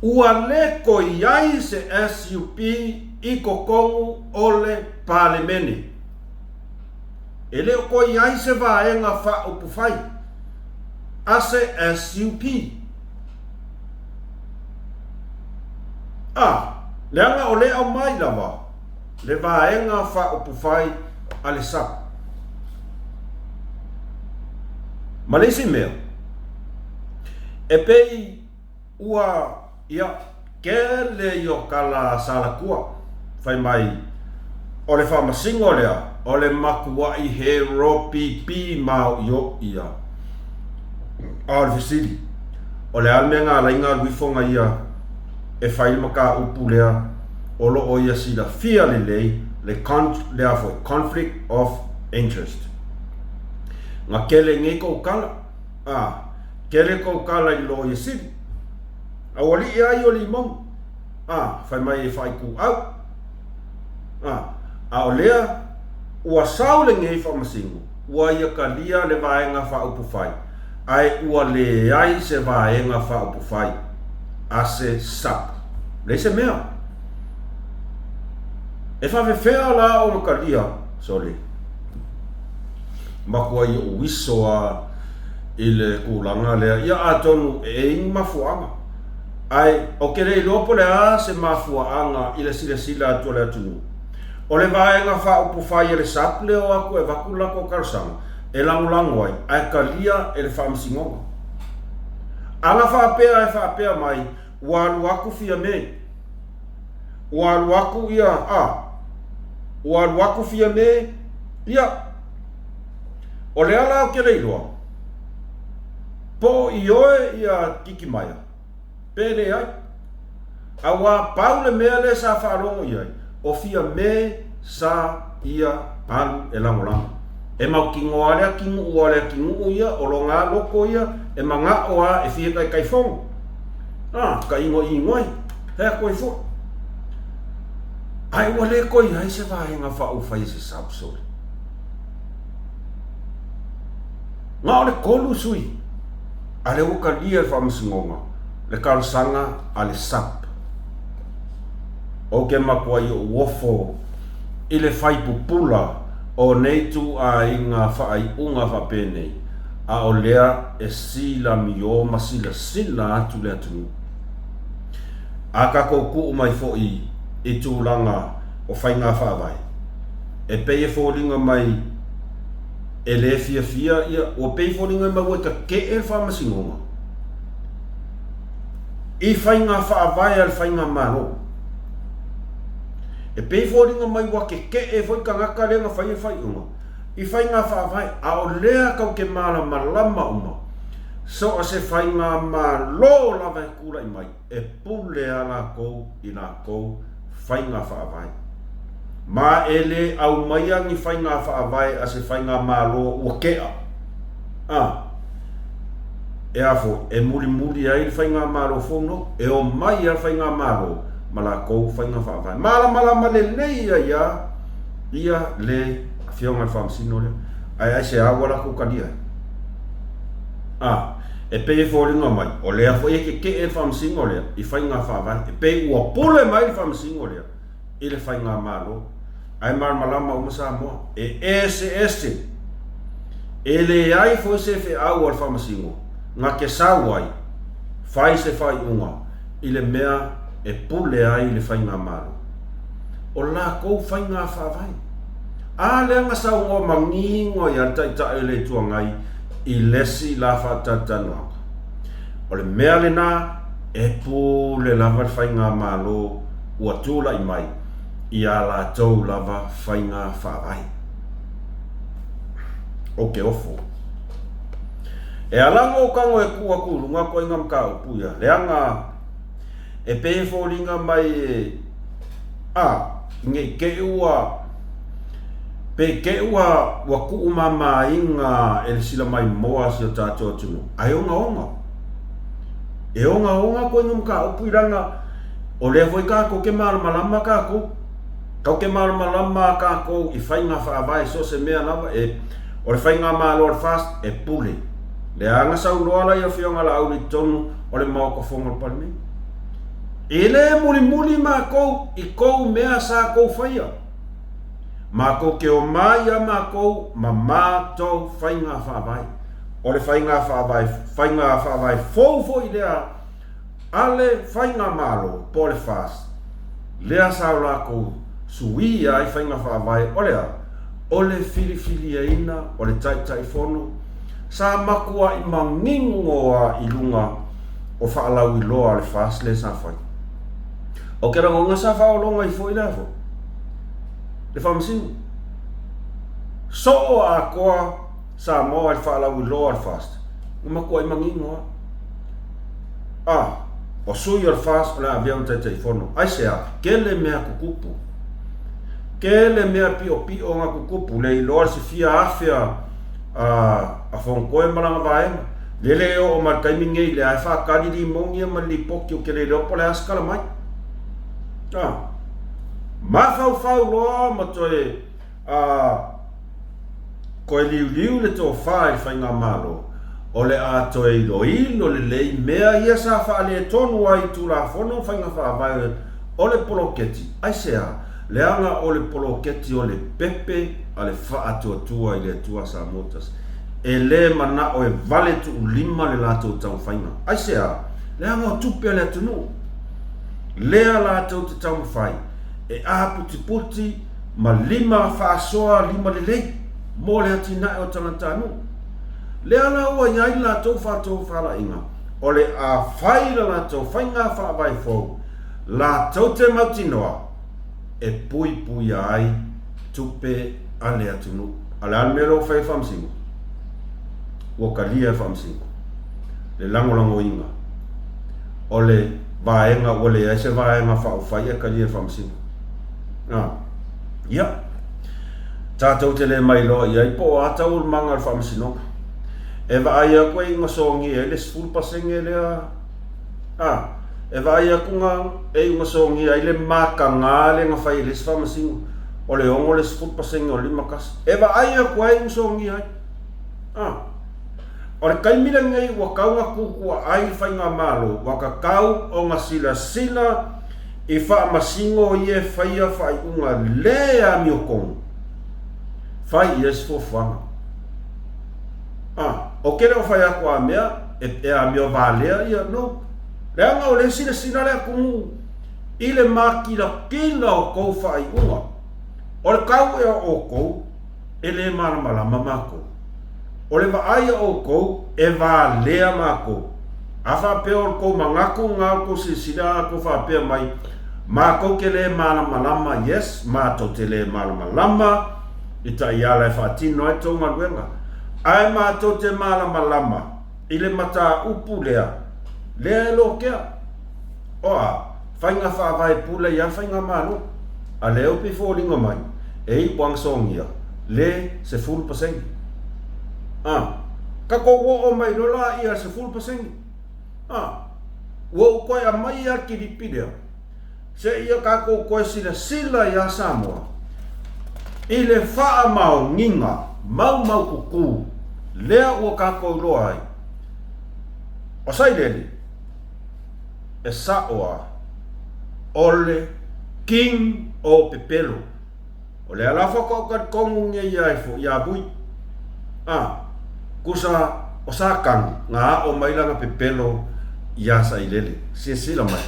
ua le toe i ai se SUP i totonu o le Palemene. E le o toe i ai se vaega faaupufai a se SUP. A, leaga o lea e aumai lava le Vaega Faaupufai a le SUP. Ma le isi mea, e pei ua, ia, kele i o kala salatua, fai mai, o le faamasino lea. O le makuaʻi he ropipi maoʻioʻi ia. A o le fesili, o le a le mea na ala ai na alu ifo na ia e fai le mataupu lea o lo o ia silafia lelei le le a foi, conflict of interest. Na kele nei kou kala, a, kele kou kala i le loia sili. A ua liʻi a ia o Limoni, a, fai mai e faaitu au. A, a o lea, ua sau lenei faamasino, ua ia talia le Vaega Faaupufai, ae ua leai se Vaega Faaupufai a se SAP. Leai se mea. E faafefea la ona talia? Sole. Matua i ou iso a i le tulaga lea. Ia atonu e i ai ni mafuaaga. Ae ou te le iloa po o le a se mafuaaga i le silasila atu a le atunuu. O le Vaega Faaupufai a le SAP lea o atu e avatu le latou talosaga e lagolago ai ae talia e le Faamasinoga. Ana faapea e faapea mai ua alu atu Fiame, ua alu atu ia a, ua alu atu Fiame, ia, o lea la ou te le iloa po o ioe ia Tikimaea. Pe leai. Auā pau le mea lea sa faalogo i ai, o Fiamē sa ia alu e lagolago. E mautinoa le atinuu a le atinuu ia, o lona loko ia, e manao a e fia taitaifono. A, ka igoigo ai, he atu ai foi. Ae ua le toe i ai se vaega faaufai e se subsole. Na o le kolu sui. A lea ua talia e le Faamasinoga le talosaga a le SAP. Ou te matuai ou ofo i le fai pupula o nei ituaiga faaiuga faapenei, a o lea e silamio ma silasila atu le atunuu. A tatou tuu mai foi i tulaga o faiga faavae, e pei e foliga mai e le fiafia ia, ua pei foliga mai ua takeʻe le Faamasinoga i faiga faavae a le Faigamalo. E pei foliga mai ua kekeʻe foi tagata lea na faia le faaiuga i faiga faavae, a o lea tatou te malamalama uma, so o se Faigamalo lava e tulai mai, e pule a lakou i lakou faiga faavae. Ma e le aumaia ni faiga faavae a se faigamalo ua kea, a, e a foi, e mulimuli ai le faigamalo fou no, e omai a le faigamalo ma lakou faiga faavae. Malamalama lelei ai a ia le Afioga i le Faamasino lea, ae aisea ua latou talia ai? A, e pei e foliga mai, o lea foi e kekeʻe le Faamasino lea i faiga faavae, e pei ua pule mai le Faamasino lea i le Faigamalo. Ae malamalama uma Samoa, e eseese. E leai foi se feau a le Faamasino na te sau ai, fai se faaiuga i le mea e pule ai le Faigamalo. O lakou faiga faavae. A lea na saunoa manino ai lava le Taitai o le Itu Agai i le isi la faatalatalanoaga. O le mea lena e pule lava le Faigamalo ua tulai mai i a latou lava faiga faavae. Ou te ofo. E ala ona ou tago e tuu atu i luga ituaiga mataupu ia, leaga e pei e foliga mai e, a, ne i te i ua, pe i te i ua, ua tuumamaina e le silamaimoa a si o tatou atunuu, ae ogaoga. E ogaoga ituaiga mataupu i leaga o lea foi tatou te malamalama tatou. Tatou te malamalama tatou i faiga faavae so o se mea lava e, o le faigamalo a le FAST e pule. Leaga saunoa la i Afioga Laauli i totonu o le Maota Fono o le Palemene. E le mulimuli matou i kou mea sa kou faia. Matou te omai ia matou ma matou faiga faavae. O le faiga faavae, faiga faavae fou foi lea a le Faigamalo po o le FAST, lea sa o latou suia ai faiga faavae o le a? O le filifiliaina o le Taitaifono sa matuai manino a i luga o faalauiloa a le FAST lea sa fai. Ou te lagona sa faaologa ai foi lea foi le Faamasino. Soo atoa Samoa i le faalauiloa a le FAST, na matuai manino lava. A, o sui o le FAST o le a avea ma Taitaifono. Aisea? Tele mea tutupu. Tele mea piopio na tutupu, le iloa le sefia afe a, a, a Fonotoe ma lana vaega. Lele e oo mai le taimi nei, lea e faatali limoni ia ma le lipoti ou te le iloa po o le a se tala mai. A, mafaufau loa ma toe A toe liuliu le tofa i le Faigamalo, o le a toe iloilo lelei mea ia sa faaletonu ai i Tulafono ma faiga faavae o le poloketi. Aisea? Leaga o le poloketi o le pepe a le Faatuatua i le Atua Samoa Tasi. E le manao e vale tuulima le latou taumafaiga. Aisea? Leaga o tupe a le atunuu. Lea latou te taumafai e aputiputi ma lima faasoa lima lelei mo le atinae o tagatanuu. Lea la ua i ai le latou faatofalaiga, o le a fai la latou faiga faavae fou, latou te mautinoa e puipuia ai tupe a le atunuu. A o le a le mea lea ua fai e le Faamasino? Ua talia e le Faamasino le lagolagoina o le vaega ua leai se vaega faaupufai ae talia e le Faamasino. A, ia, tatou te le mailoa i ai po o a taualumaga o le faamasinoga. E vaai atu e iuga sogia ai le 10% lea, a, e vaai atu na e iuga sogia ai le mataga lea na fai e le isi faamasino, o le 6 le 10% o le 51. E vaai atu ai iuga sogia ai. A, o le taimi lenei ua tau na tutuaai le faigamalo, ua tatau ona silasila I faamasino ia e faia faaiuga le amiotonu, fai i ai se fuafuaga. A, ou te le o fai atu a mea e amio valea ia, no. Leaga o lea e silasila le atunuu i le makilatila o tou faaiuga. O le tau ea o outou, e le malamalama matou. O le vaai a outou, e valea matou. A faapea o le tou manatu lena o le tou silasila a tou faapea mai, matou te le malamalama, yes, matou te le malamalama i taiala e faatino ai tou galuega. Ae matou te malamalama i le mataupu lea, lea e lokea. O a? Faiga faavae pule ia Faigamalo. A lea upu i foliga mai, e iu anga sogia le 10%. A, tatou oo mai loa la ia 10%. A, ua ou toe aumai ia le kilipi lea, seia tatou toe silasila ia Samoa i le faamaoniga maumaututu lea ua tatou iloa ai. O Sailele, e sa'o a o le king o pepelo. O lea la faatoa ou talitonu nei ia ifo ia Vui. A, kusa o Satani na aʻo mai lana pepelo iā Sailele. Silasila mai.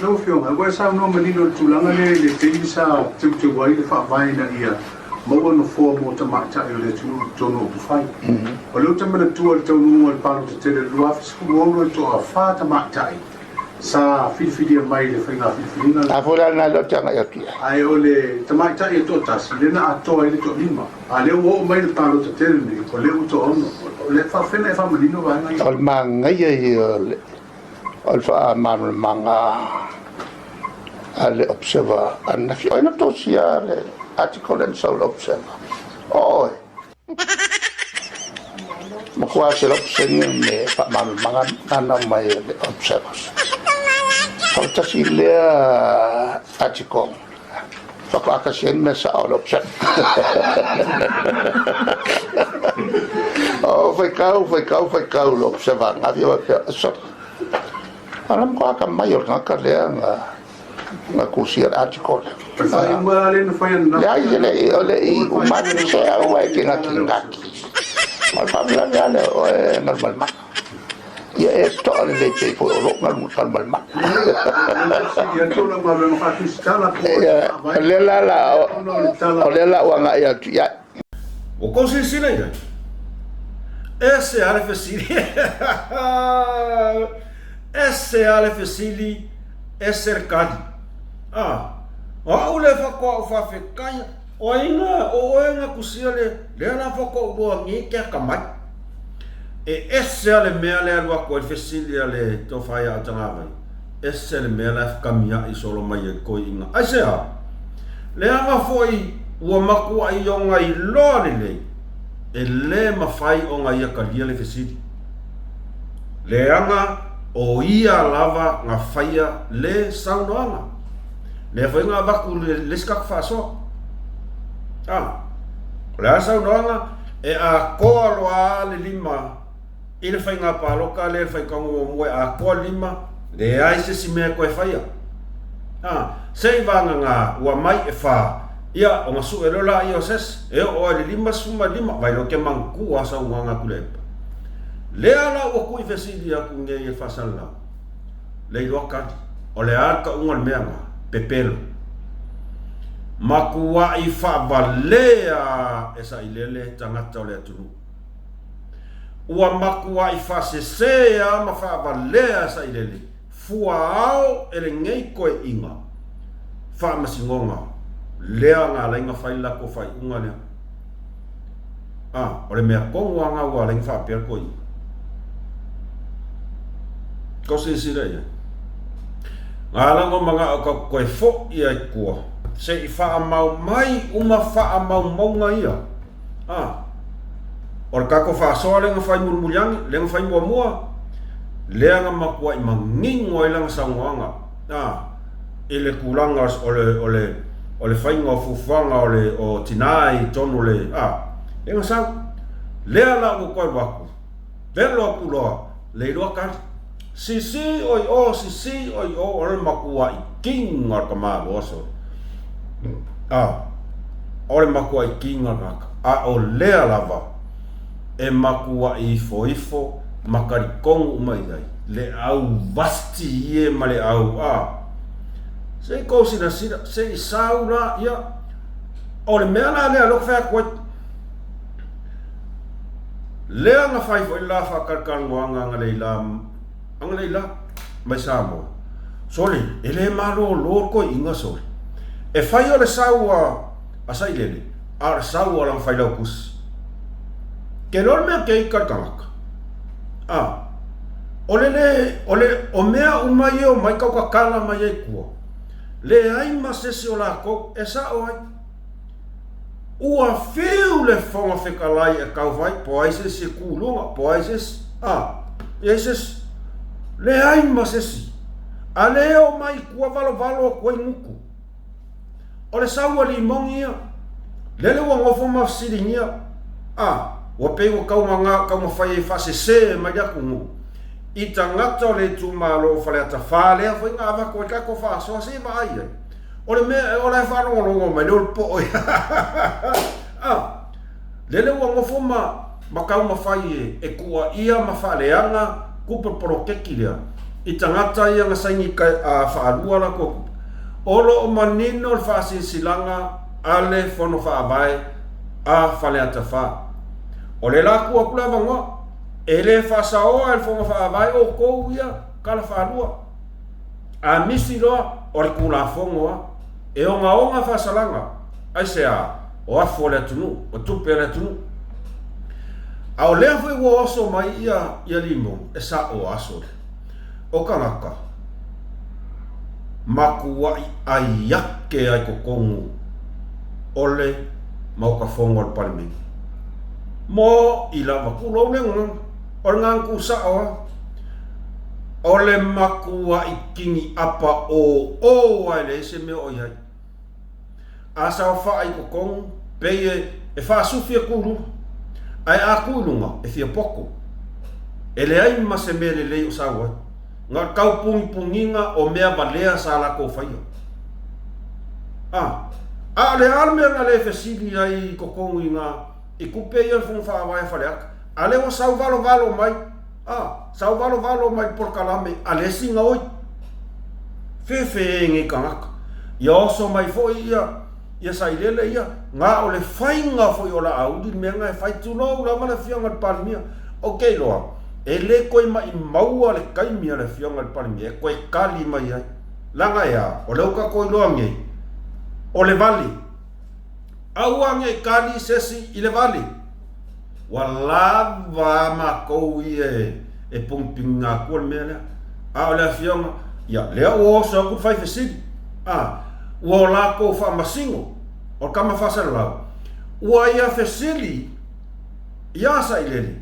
Lau Afioga, ua e saunoa manino i le tulaga lea i le taimi sa teuteu ai le Faavae ina ia maua nofoa mo tamaitai o le atunuu i totonu o upufai. O lea ou te manatua i le taunuuga o le palota tele i le 2016 e toafa tamaitai sa filifilia mai i le faiga filifiliga lea. A foi la lena lea ou te agai atu i ai. Ae o le tamaitai e toatasi lea na atoa ai le toalima. A lea ua oo mai i le palota tele lenei, o lea ua toaono. O le faafefea ona e faamanino vaega ia? O le manaia ia o le o le faamalamalamaga a le Observer ananafi. O ai na tosia le article lea na sau i le Observer? O oe. Matua 100% me faamalamalamaga na na aumai e le Observers. Faatasi lea article faatoa tasi ai le mea sao o le Observer. O faitau, faitau, faitau le Observer ananafi faapea, sole, o le matua atamai o le tagata lea na na tusia le article lea. O le faaiuga la lea na fai ananafi. Leai, e le i uma atu se aua e te gatigati. O le faalavelave lava lea o oe e galumalemana. Ia e toa lelei pei foi o lou galumalemana. O lea la la o lea la ua agai atu i ai. Ua tou silasila i ai? Ese lava le fesili. Ese lava le fesili, ese le tali. Ah, o au lea faatoa ou faafetaia. O ai nga, o oe nga kusia le, lea la faatoa ou iloa nei ke akamai. E ese a le mea le alu atu ai le fesili a le tofa ia Autagavai, ese le mea la e fkamiaʻi solo mai ai koiʻiga. Aisea? Leaga foi ua matuaʻi ona iloa lelei, e le mafai ona ia talia le fesili. Leaga o ia lava na faia le saunoaga. Lea foi na avatu le isi tatou faasoa. A, o le a le saunoaga? E atoa loa le lima i le faiga palota lea i le faitauga muamua e atoa le lima, leai se isi mea e toe faia. A, se i vagana ua mai e fa, ia ona sue loa laia o sese, e oo lava i le 55, vai loa ke manatua saunoaga a Tuilaepa. Lea la ua tui fesili atu nei e le faasalalau, le iloa tali, o le a le tauga o le mea na? Pepelo. Matuai faavalea e sailele tagata o le atunuu. Ua matuai faasese a ma faavalea e sailele fua ao e lenei toeaiga faamasinoga lea na alai na fai le latou faaiuga lea. A, o le mea tonu lava na ua alai na faapea le toeaina. Kou silasila i ai. Na ala ona manao tatou toe foi ai tua se i faamau mai uma faamaumauga ia. A, o le tatou faasoa lea na fai mulimuli ane, lea na fai muamua, lea na matuai manino ai lana saunoaga, a, i le tulaga o le, o le, o le faiga o fuafuaga o le, o tina i totonu o le, a, lea na sau. Lea la ua toe alu atu, velo atu loa, le iloa tali. Sisi oi o, sisi oi o, o le matuai kiga o le tamaloa sole. A, o le matuai kiga o le tagata. A o lea lava e matuai ifoifo ma talitonu uma i ai le au vasti ie ma le au, a, se i tou silasila, se i sau la, ia, o le mea la lea o lea ou te fai atu ai, Lea na fai foi le la faatalatalanoaga analeila, analeila mai Samoa. Sole, e le malolo le toeaina sole. E fai o le sau a, a Sailele, a o le sau a lana failautusi. Ke loa le mea ke ika le tagata. A, o le le, o le, o mea uma ia o mai tau tatala mai ai tua, leai ma se isi o latou e sao ai. Ua fiu le Fofoga Fetalai e tau fai, po ai se isi e ku i luga, po ai se isi, a, i ai se isi. Leai ma se isi. A le o mai tua valovalo atu ai gutu. O le sau a limogi ia. Lele ua nofo ma fesiligia, a, ua pei ua tau taumafai e faasese mai le atunuu i tagata o le itumalo o Faleata 4 lea foi na avatu ai tatou faasoa se i vaai ai. O le mea e ola e faalogologo mai lea o le poo ia. Ah, lele ua nofo ma, ma taumafai e, e tuuaia ma faaleaga tupe poloketi lea i tagata ia na saini ka, a, faalua latou tupe. O lo o manino le faasilasilaga a le Fono Faavae a Faleata 4. O le la tuu atu le avanoa, e le faasaoa e le Fono Faavae outou ia tala faalua. A misi loa, o le Tulafono a. E ogaoga faasalaga, aisea, o afu a le atunuu, o tupe a le atunuu. A o lea foi ua oso mai ia, ia limo, e sa'o aso lea. O tagata, matua'i ai ake ai totonu o le Maota Fono a le Palemene. Mo i lava, tulou le gagana, o le gagana tuusa'o a. O le matuaʻi kiniʻapa ō a e leai se mea o i ai. A saofaʻa i totonu, pei e, e faasufi e ku i luga, ae a ku i luga, e fia poto. E leai ma se mea lelei o sau ai. Na o le taupugipuniga o mea valea sa latou faia. A, a o le a le mea na le fesili ai i totonu i na, i tupe ia le Fono Faavae a Faleata? A lea ua sau valovalo mai. A, sau valovalo mai polokalame a le isi gaoi. Fefe e nei tagata. Ia oso mai foi ia, ia Sailele ia, na o le faiga foi o Laauli le mea na e fai, tulou lava le afioga i le Palemia. Ou te iloa, e le toe maimau'a le taimi a le afioga i le Palemia e toe tali mai ai. Leaga e a? O lea ua tatou iloa nei, o le vale. Aua ne i kali se isi i le vale. Ua lava a matou ia e pogipigina atua le mea lea. A o le afioga, ia, lea ua oso atu le fai fesili, a, ua o latou faamasino, o le tama faasalalau, ua ia fesili ia Sailele,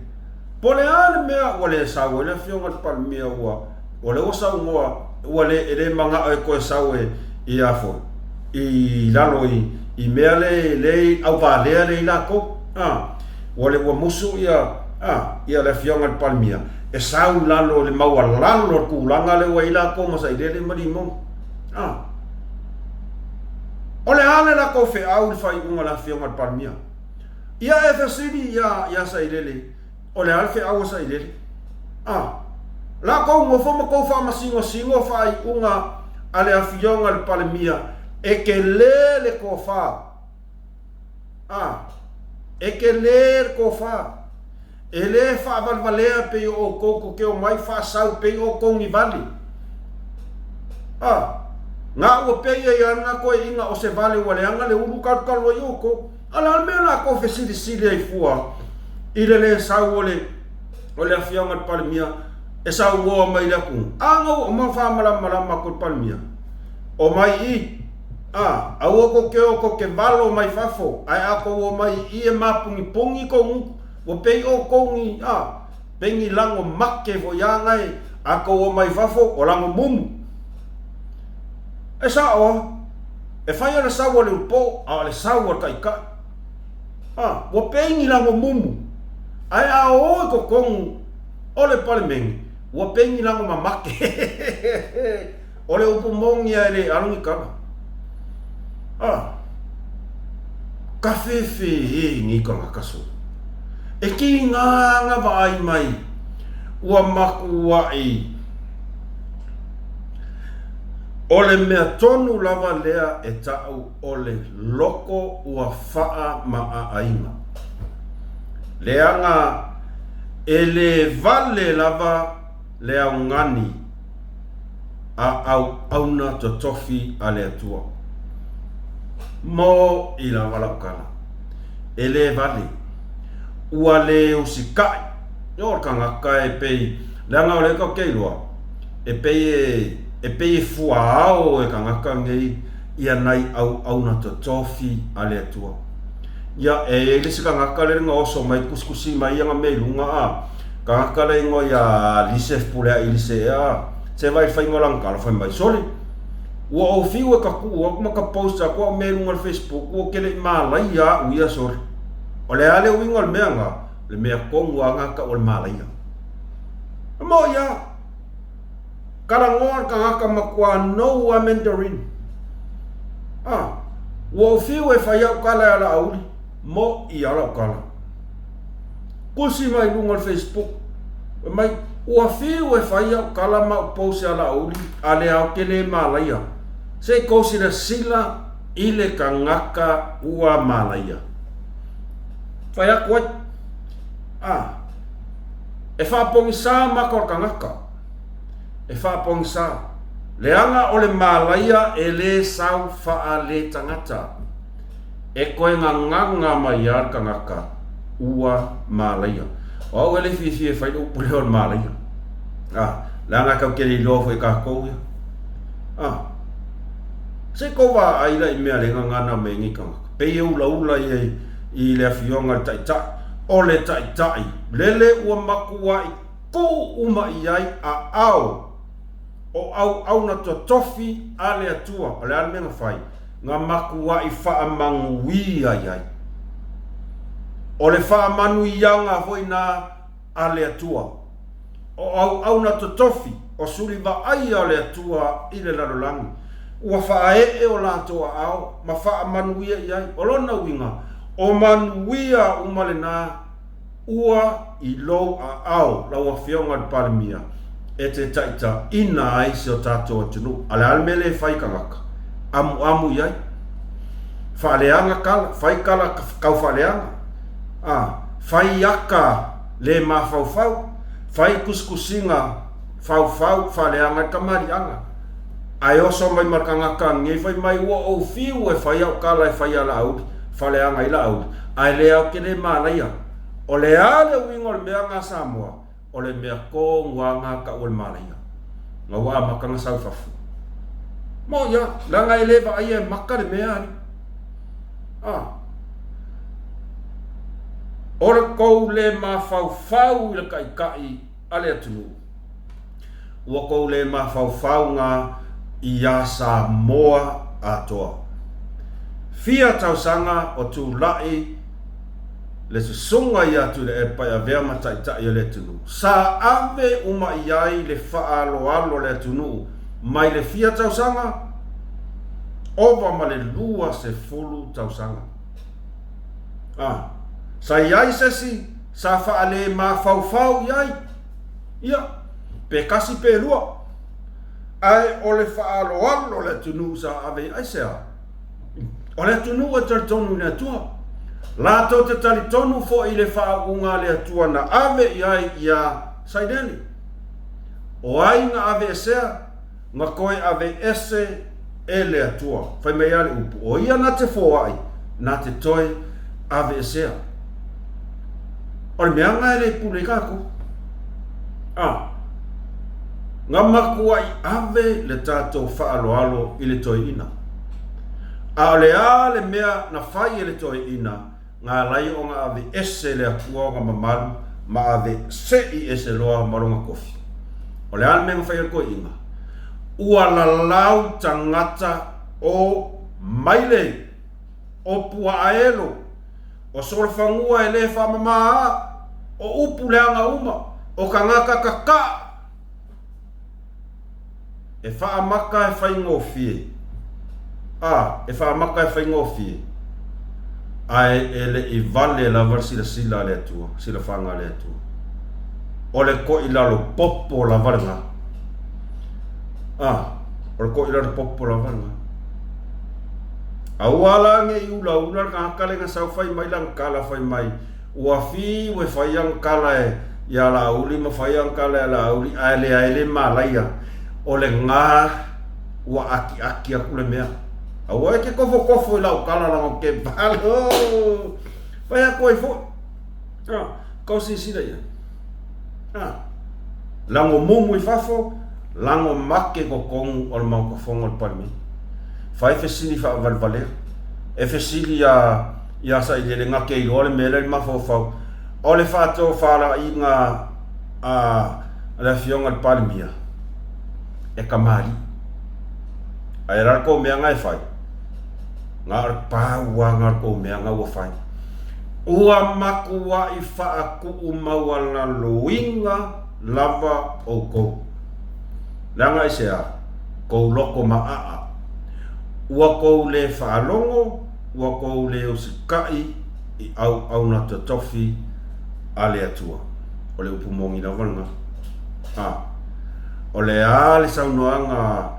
po o le a le mea ua le sau ai le afioga i le Palemia ua, o lea ua saunoa, ua le, e le manao e toe sau e, i a foi, i lalo i, i mea le, le auvalea lea i latou, a, ua le, ua musu ia, a, ia le afioga i le Palemia e sau i lalo i le maualalo o le tulaga lea ua i ai latou ma Sailele ma Limoga. A. O le a le latou feau i le faaiuga a le afioga i le Palemia? Ia e fesili ia, ia Sailele, o le a le feau a Sailele? A. La kou nofo ma kou faamasinosino faaiuga a le afioga i le Palemia e tele le tofa. A. E tele le tofa. E le faavalevalea pei o outou tou te omai faasau pei o outou ni vale. A. Na ua pei ai lava lena toeaiina o se vale ua leaga le ulu talutalu ai outou. A o le a le mea o le a tou fesilisili ai fua i le le sau o le o le Afioga i le Palemia e sauoa mai i le atunuu? A na ua uma ona faamalamalama atu e le Palemia, Omai i i. A, aua tou te o tou te valo mai fafo, ae a tou omai i i e mapunipogi tou gutu, ua pei outou ni, a, pei ni lago make foi a nae, a tou omai fafo, o lago mumu. E sao a, e fai o le sau a le ulupo, a o le sau a le taitai. A, ua pei ni lago mumu, ae a o i totonu o le Palemene, ua pei ni lago mamake. O le upu moni a e le alo ni tala. A, ka fefe e nei tagata soo. E kiga ana vaai mai ua makuaʻi. O le mea tonu lava lea e taʻu o le loko ua faamaʻaʻaina. Leaga e le vale lava le augani a auauna totofi a le Atua. Mo i lava lau tala, e le vale, ua le usikaʻi, o le kanaka e pei, leaga o lea tatou te iloa, e pei e, e pei e fuaao e kanaka nei ia nai auauna totofi a le Atua. Ia, e i ai le isi kanaka lea na oso mai tusitusi mai ana mea i luga, a, Tagata le igoa ia Lisef Puleaʻi Lise ea se vai faiga o lana tala fai mai sole ua ou fiu e ka tuu aku ma ka post aku au mea i luga o le Facebook ua ke le i malaia aʻu ia sole o le a le uiga o le mea na le mea tonu a na tau o le malaia e mo ia talanoa le tagata matua nou a Mandarin a ua ou fiu e fai au tala e ala auli mo ia lau tala Tusi mai luga o le Facebook, fai mai, Ua fiu e fai au tala ma au post ia Laauli, a le ao ke le malaia. Se i kou silasila i le kangaka ua malaia. Fai aku ai, a, e faapogisā maka o le kangaka. E faapogisā. Leaga o le malaia e le sau faaletagata. E koe gagaga mai a le tagata ua malaia. O au e le fiafia e fai le upu lea o le malaia. A, leaga e tau te le iloa foi e tatou ia. A, se i kou vaai la i mea le gagana mai ai nei tagata. Pei e ulaula ia i le afioga i le taitai. O le taitai, lele ua matuai tuu uma i ai aao o auauna totofi a le Atua. O le a le mea na fai? Na matuai faamanuia i ai. O le faamanuiaga foi na a le Atua. O auauna totofi, o suli vaaia o le Atua i le lalolagi, ua faaee o latou aao ma faamanuia i ai. O lona uiga, o manuia uma lena Ua i lou aao lau Afioga i le Palemia e te taitaiina ai si o tatou atunuu. A o le a le mea lea e fai i tagata? Amuamu i ai. Faaleaga tala, fai tala tau faaleaga. A, fai aka le mafaufau, fai tusitusiga faufau faaleaga i le tamaliiaga. Ae oso mai ma le tagata nei fai mai ua ou fiu e fai au tala e fai a Laauli. Faleaga ai Laauli, ae le ao ke le malaia. O le a le uiga o le mea nga Samoa, o le mea koguaga ka ua le malaia. Nga ua amata na sau i fafo. Mo ia, leaga e le vaaia e maka le mea ali. Ah. O le kou le mafaufau i le taitai a le atunuu. Ua kou le mafaufau nga iā Samoa atoa. Fia tausaga o tulai le susuga ia Tuilaepa e avea ma taitai o le atunuu. Sa ave uma i ai le faaaloalo a le atunuu mai le fia tausaga, ova ma le 20 tausaga. A, sa i ai sesi sa faalemafaufau i ai, ia, pe kasi pe lua, ae o le faaaloalo a le atunuu sa ave i ai se a? O le atunuu e talitonu i le Atua. Latou te talitonu foi i le faauuga a le Atua na ave i ai iā Sailele. O ai na aveesea, na toe aveese e le Atua. Fai mai lava le upu, o ia na te foai, na te toe aveesea. O le mea lena e le pule ai tatou. A, na matuai ave le tatou faaaloalo i le toeaina. A o le a le mea na fai e le toeaina, na ala ai ona aveese le Atua ona mamalu ma ave se'i ese loa ma lona tofi. O le a le mea na fai e le toeaina? Ua lalau tagata o Mailei, o Puaaelo, o Solofanua e le faamamā, o upu leaga uma, o tagata kaka'a. E faamaka e faigofie, a, e faamaka e faigofie, ae e le i vale lava le silasila a le Atua, silafaga a le Atua. O le koilalo popo lava lena. A, o le koilalo popo lava lena. Aua la ne i ulaula le tagata lea na sau fai mai lana tala fai mai, Ua fiu e fai ana tala iā Laauli ma fai ana tala iā Laauli ae leai le malaia o lena ua atiati atu le mea. Aua e te kofokofo i lau tala leaga ou te vale oo. Fai atu ai foi. Ah, kau silasila i ai. Ah, lago mumu i fafo, lago make i totonu o le Maota Fono o le Palemene. Fai fesili faavalevalea. E fesili iā Iā Sailele na te iloa le mea lea i le mafaufau o le faatofalaiga a le Afioga i le Palemia, e kamali'i. Ae o le a le tou mea na e fai? Na o le pau lava na o le tou mea na ua fai. Ua matuai faatuu maualaloina lava outou. Leaga aisea? Kou loko maʻaʻa. Ua kou le faalogo Ua kou le usikai i auauna totofi a le Atua. O le upu moni lava lena. A. O le a le saunoaga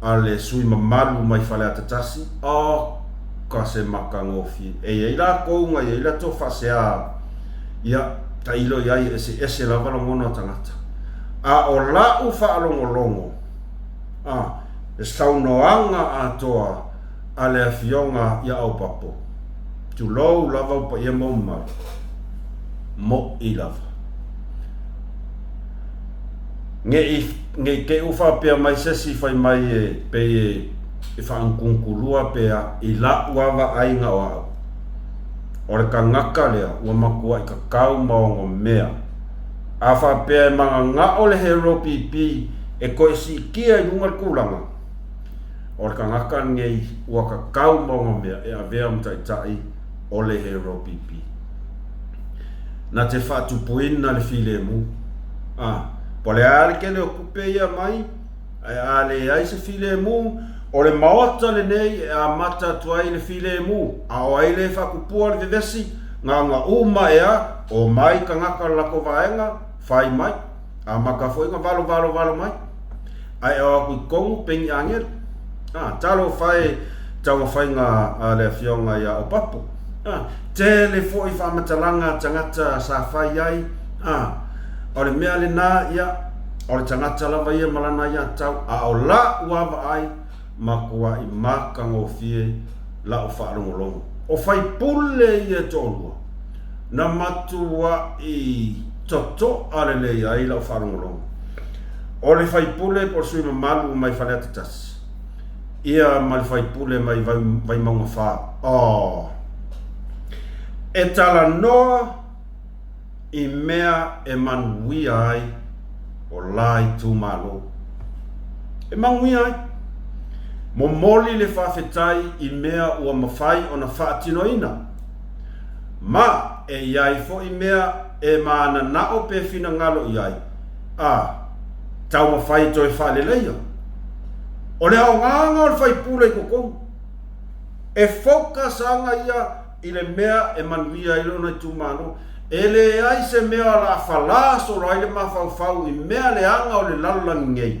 a le sui mamalu mai Faleata 1? Oka se matagofie. E i ai lakou na i ai latou faasea, ia, tailo i ai e eseese lava lagona o tagata. A o la'u faalogologo, a, le saunoaga atoa a le Afioga ia Aupapo, tulou lava u paia ma u mamalu, moʻi lava. Ne i, ne i te i u faapea mai sesi fai mai e pei e, e faanutugutulua pe a, i la'u lava vaaiga o a'u. O le kanaka lea ua matua'i kakau ma onomea. A faapea e manana'o le Hero PP e toe siitia i luga le tulaga, O le kanaka lenei ua kakau ma ona mea e avea ma taitai o le Hero PP. Na te faatupuina le filemu. A, po o le a le tele o tupe ia mai, ae a leai se filemu, o le maota lenei e amata atu ai le filemu, a o ai le faatupua le vevesi, na ona uma ea, omai tagata o le latou vaega, fai mai. Amata foi na valo valo valo mai. Ae ao atu i totonu peni agelu. A, talofa e taumafaiga a le afioga ia Opapo. A, tele foi faamatalaga a tagata sa fai ai. A, o le mea lena, ia, o le tagata lava ia ma lana aiatatau, a o la'u lava vaai, matuai matagofie la'u faalogologo. O faipule ia e toalua, na matuaʻi totoa lelei ai lau faalogologo. O le faipule po o le sui mamalu mai Faleata 1, ia ma le faipule mai Vaimauga 4. Oh. E talanoa i mea e manuia ai o la itumalo. E manuia ai. Momoli le faafetai i mea ua mafai ona faatinoina. Ma e i ai foi mea e mananao pe finagalo i ai, a taumafai e toe faaleleia. O le aogaga o le faipule i totonu, e focus aga ia i le mea e manuia ai lona itumalo. E leai se mea o le a falā solo ai le mafaufau i mea leaga o le lalolagi nei.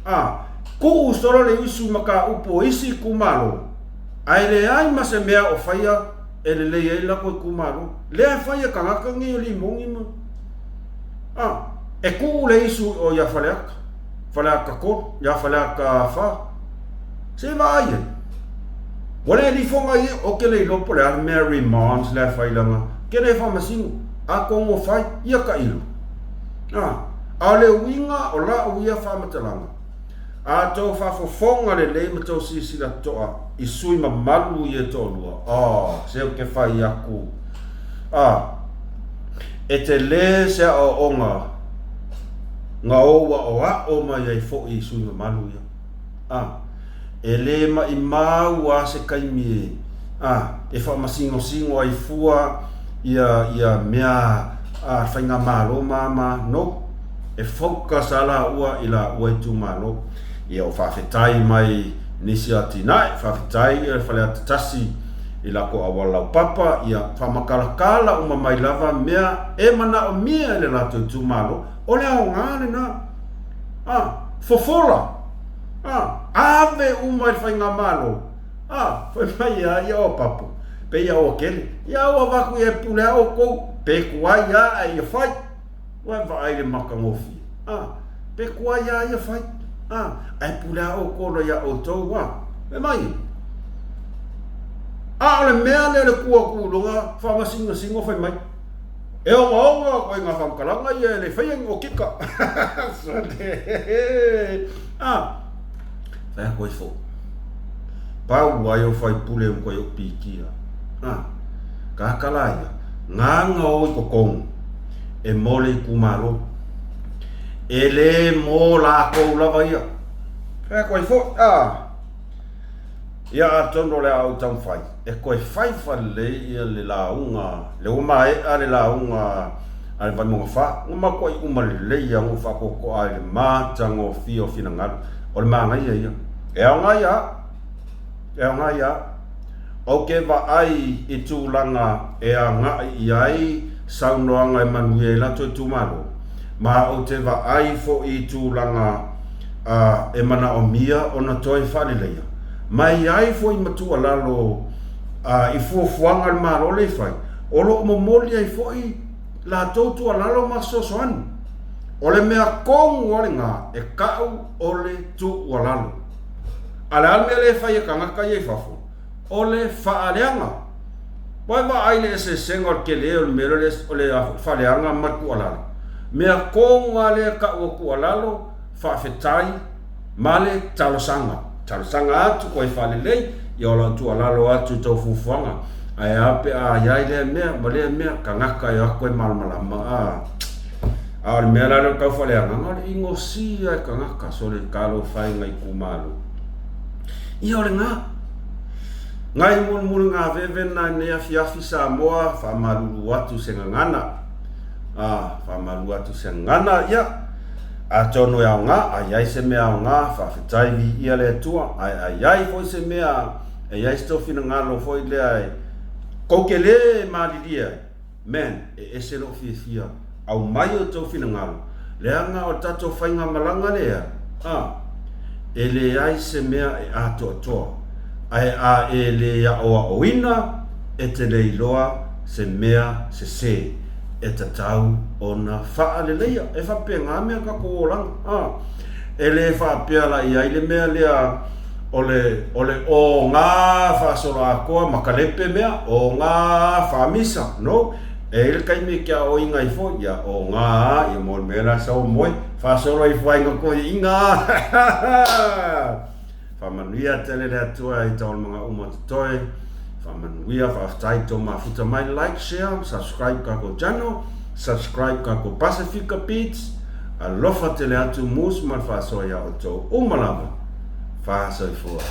A, tuu solo le isu i mataupu o isi itumalo, ae leai ma se mea o faia e lelei ai le latou itumalo. Lea e fai e tagata nei o Limoni ma. A, e tuu le isu i o ia Faleata, Faleata 3, ia Faleata 4. Se vaai ai. Ua le lifoga ia, ou te le iloa po o le a le mea remands lea e fai leaga ke le faamasino, atonu o fai, ia tailo. A, a o le uiga o lau ia faamatalaga, a tou faafofoga lelei ma tou silasila totoa i sui mamalu ia e toalua, oh, se ou te fai atu, a, e tele se aoaoga na ou aoao mai ai foi i sui mamalu ia. A, e lē maʻimau a se taimi e, a, e faamasinosino ai fua ia, ia mea a faigamalo ma, ma, no. E focus a laua i laua itumalo. Ia o faafetai mai nisi atinae, faafetai ia Faleata 1 i lako auala laupapa, ia faamakalatala uma mai lava mea e manaomia e le latou itumalo, o le aoga lena. A, fofola! A, ave uma i le faigamalo. A, fai mai ia ia o papo, pe ia oa kele. Ia ua avatu ia e pule a outou, pe tuai a ae ia fai. Ua e vaai i le matagofie. A, pe tuai a ia fai. A, ae pule a outou loa ia outou, a. Fai mai. A o le mea lea o le tu atu i luga, faamasinasino fai mai. E ogaoga koe ngā whamkalanga ia e le whaia ni o kika. Ah, whai koe fo. Pau ai o whai pule o koe o pikia. Ah, ka kala ia, ngā ngā o i kokong, e mole i kumalo. E le mō lākou lava ia. Whai koe fo, ah, Ia atonu o le a ou taumafai e koe fai falelei ia le lauga, le ua mae'a le lauga a le Vaimauga 4, na matua'i uma lelei a na ou faakoakoa ai i le matagofie o finagalo. O le manaia ia. E aoga ia au. E aoga ia au. Ou te vaai i tulaga e agaʻi i ai saunoaga e manuia ai latou itumalo, ma ou te vaai foi i tulaga a e manaomia ona toe faaleleia mai ai foi ma tuualalo a i fuafuaga a le Malo lea i fai, o lo o momoli ai foi latou tuualalo ma fesoasoani. O le mea kogu a lena e kau o le tuualalo. A le a le mea lea e fai e tagata ia i fafo? O le faaleaga. Ua e vaai i le eseesega o le tele o le mea lea o le faaleaga ma le tuualalo. Mea kogu a lea e kau o tuualalo, faafetai ma le talosaga. Talosaga atu koe faalelei, ia o lau tuualalo atu i tou fuafuaga. Ae a pe a iai lea mea ma lea mea, tagata e o atu e malamalama a. A o le mea la lea o le tau faaleagaga, o le inosia e tagata sole talofa e ngai itumalo. Ia o lena. Ngai mulimuli ngā veve na nei afiafi Samoa, faamalulu atu se gagana. A, faamalulu atu se gagana, ia. Atonu e aoga, a i ai se mea aoga, faafetai viia le Atua, ae a i ai foi se mea, e i ai se tou finagalo foi lea e kou te lē malilie ai, man, e ese lou fiafia, aumai outou finagalo, leaga o le tatou faigamalaga lea, a, e leai se mea e atoatoa, ae a e lē aoaoina, e te le iloa se mea sesē e tatau ona faaleleia. E faapena mea tatou olaga, a. E le faapea la i ai le mea lea O le, o le oga faasoloatoa ma kalepe mea, oga faamisa, no. E i ai le taimi e te aoaoina ai foi, ia oga, ia mo le mea la sau moe, faasolo ifo ai na toeaiina. Faamanuia tele le Atua i taualumaga uma totoe. Faamanuia, faafetai to mafuta mai, like, share, subscribe kako channel, subscribe kako Pasifika Beats. Alofa tele atu mus ma le faasoa ia outou uma lava. Faasoifua.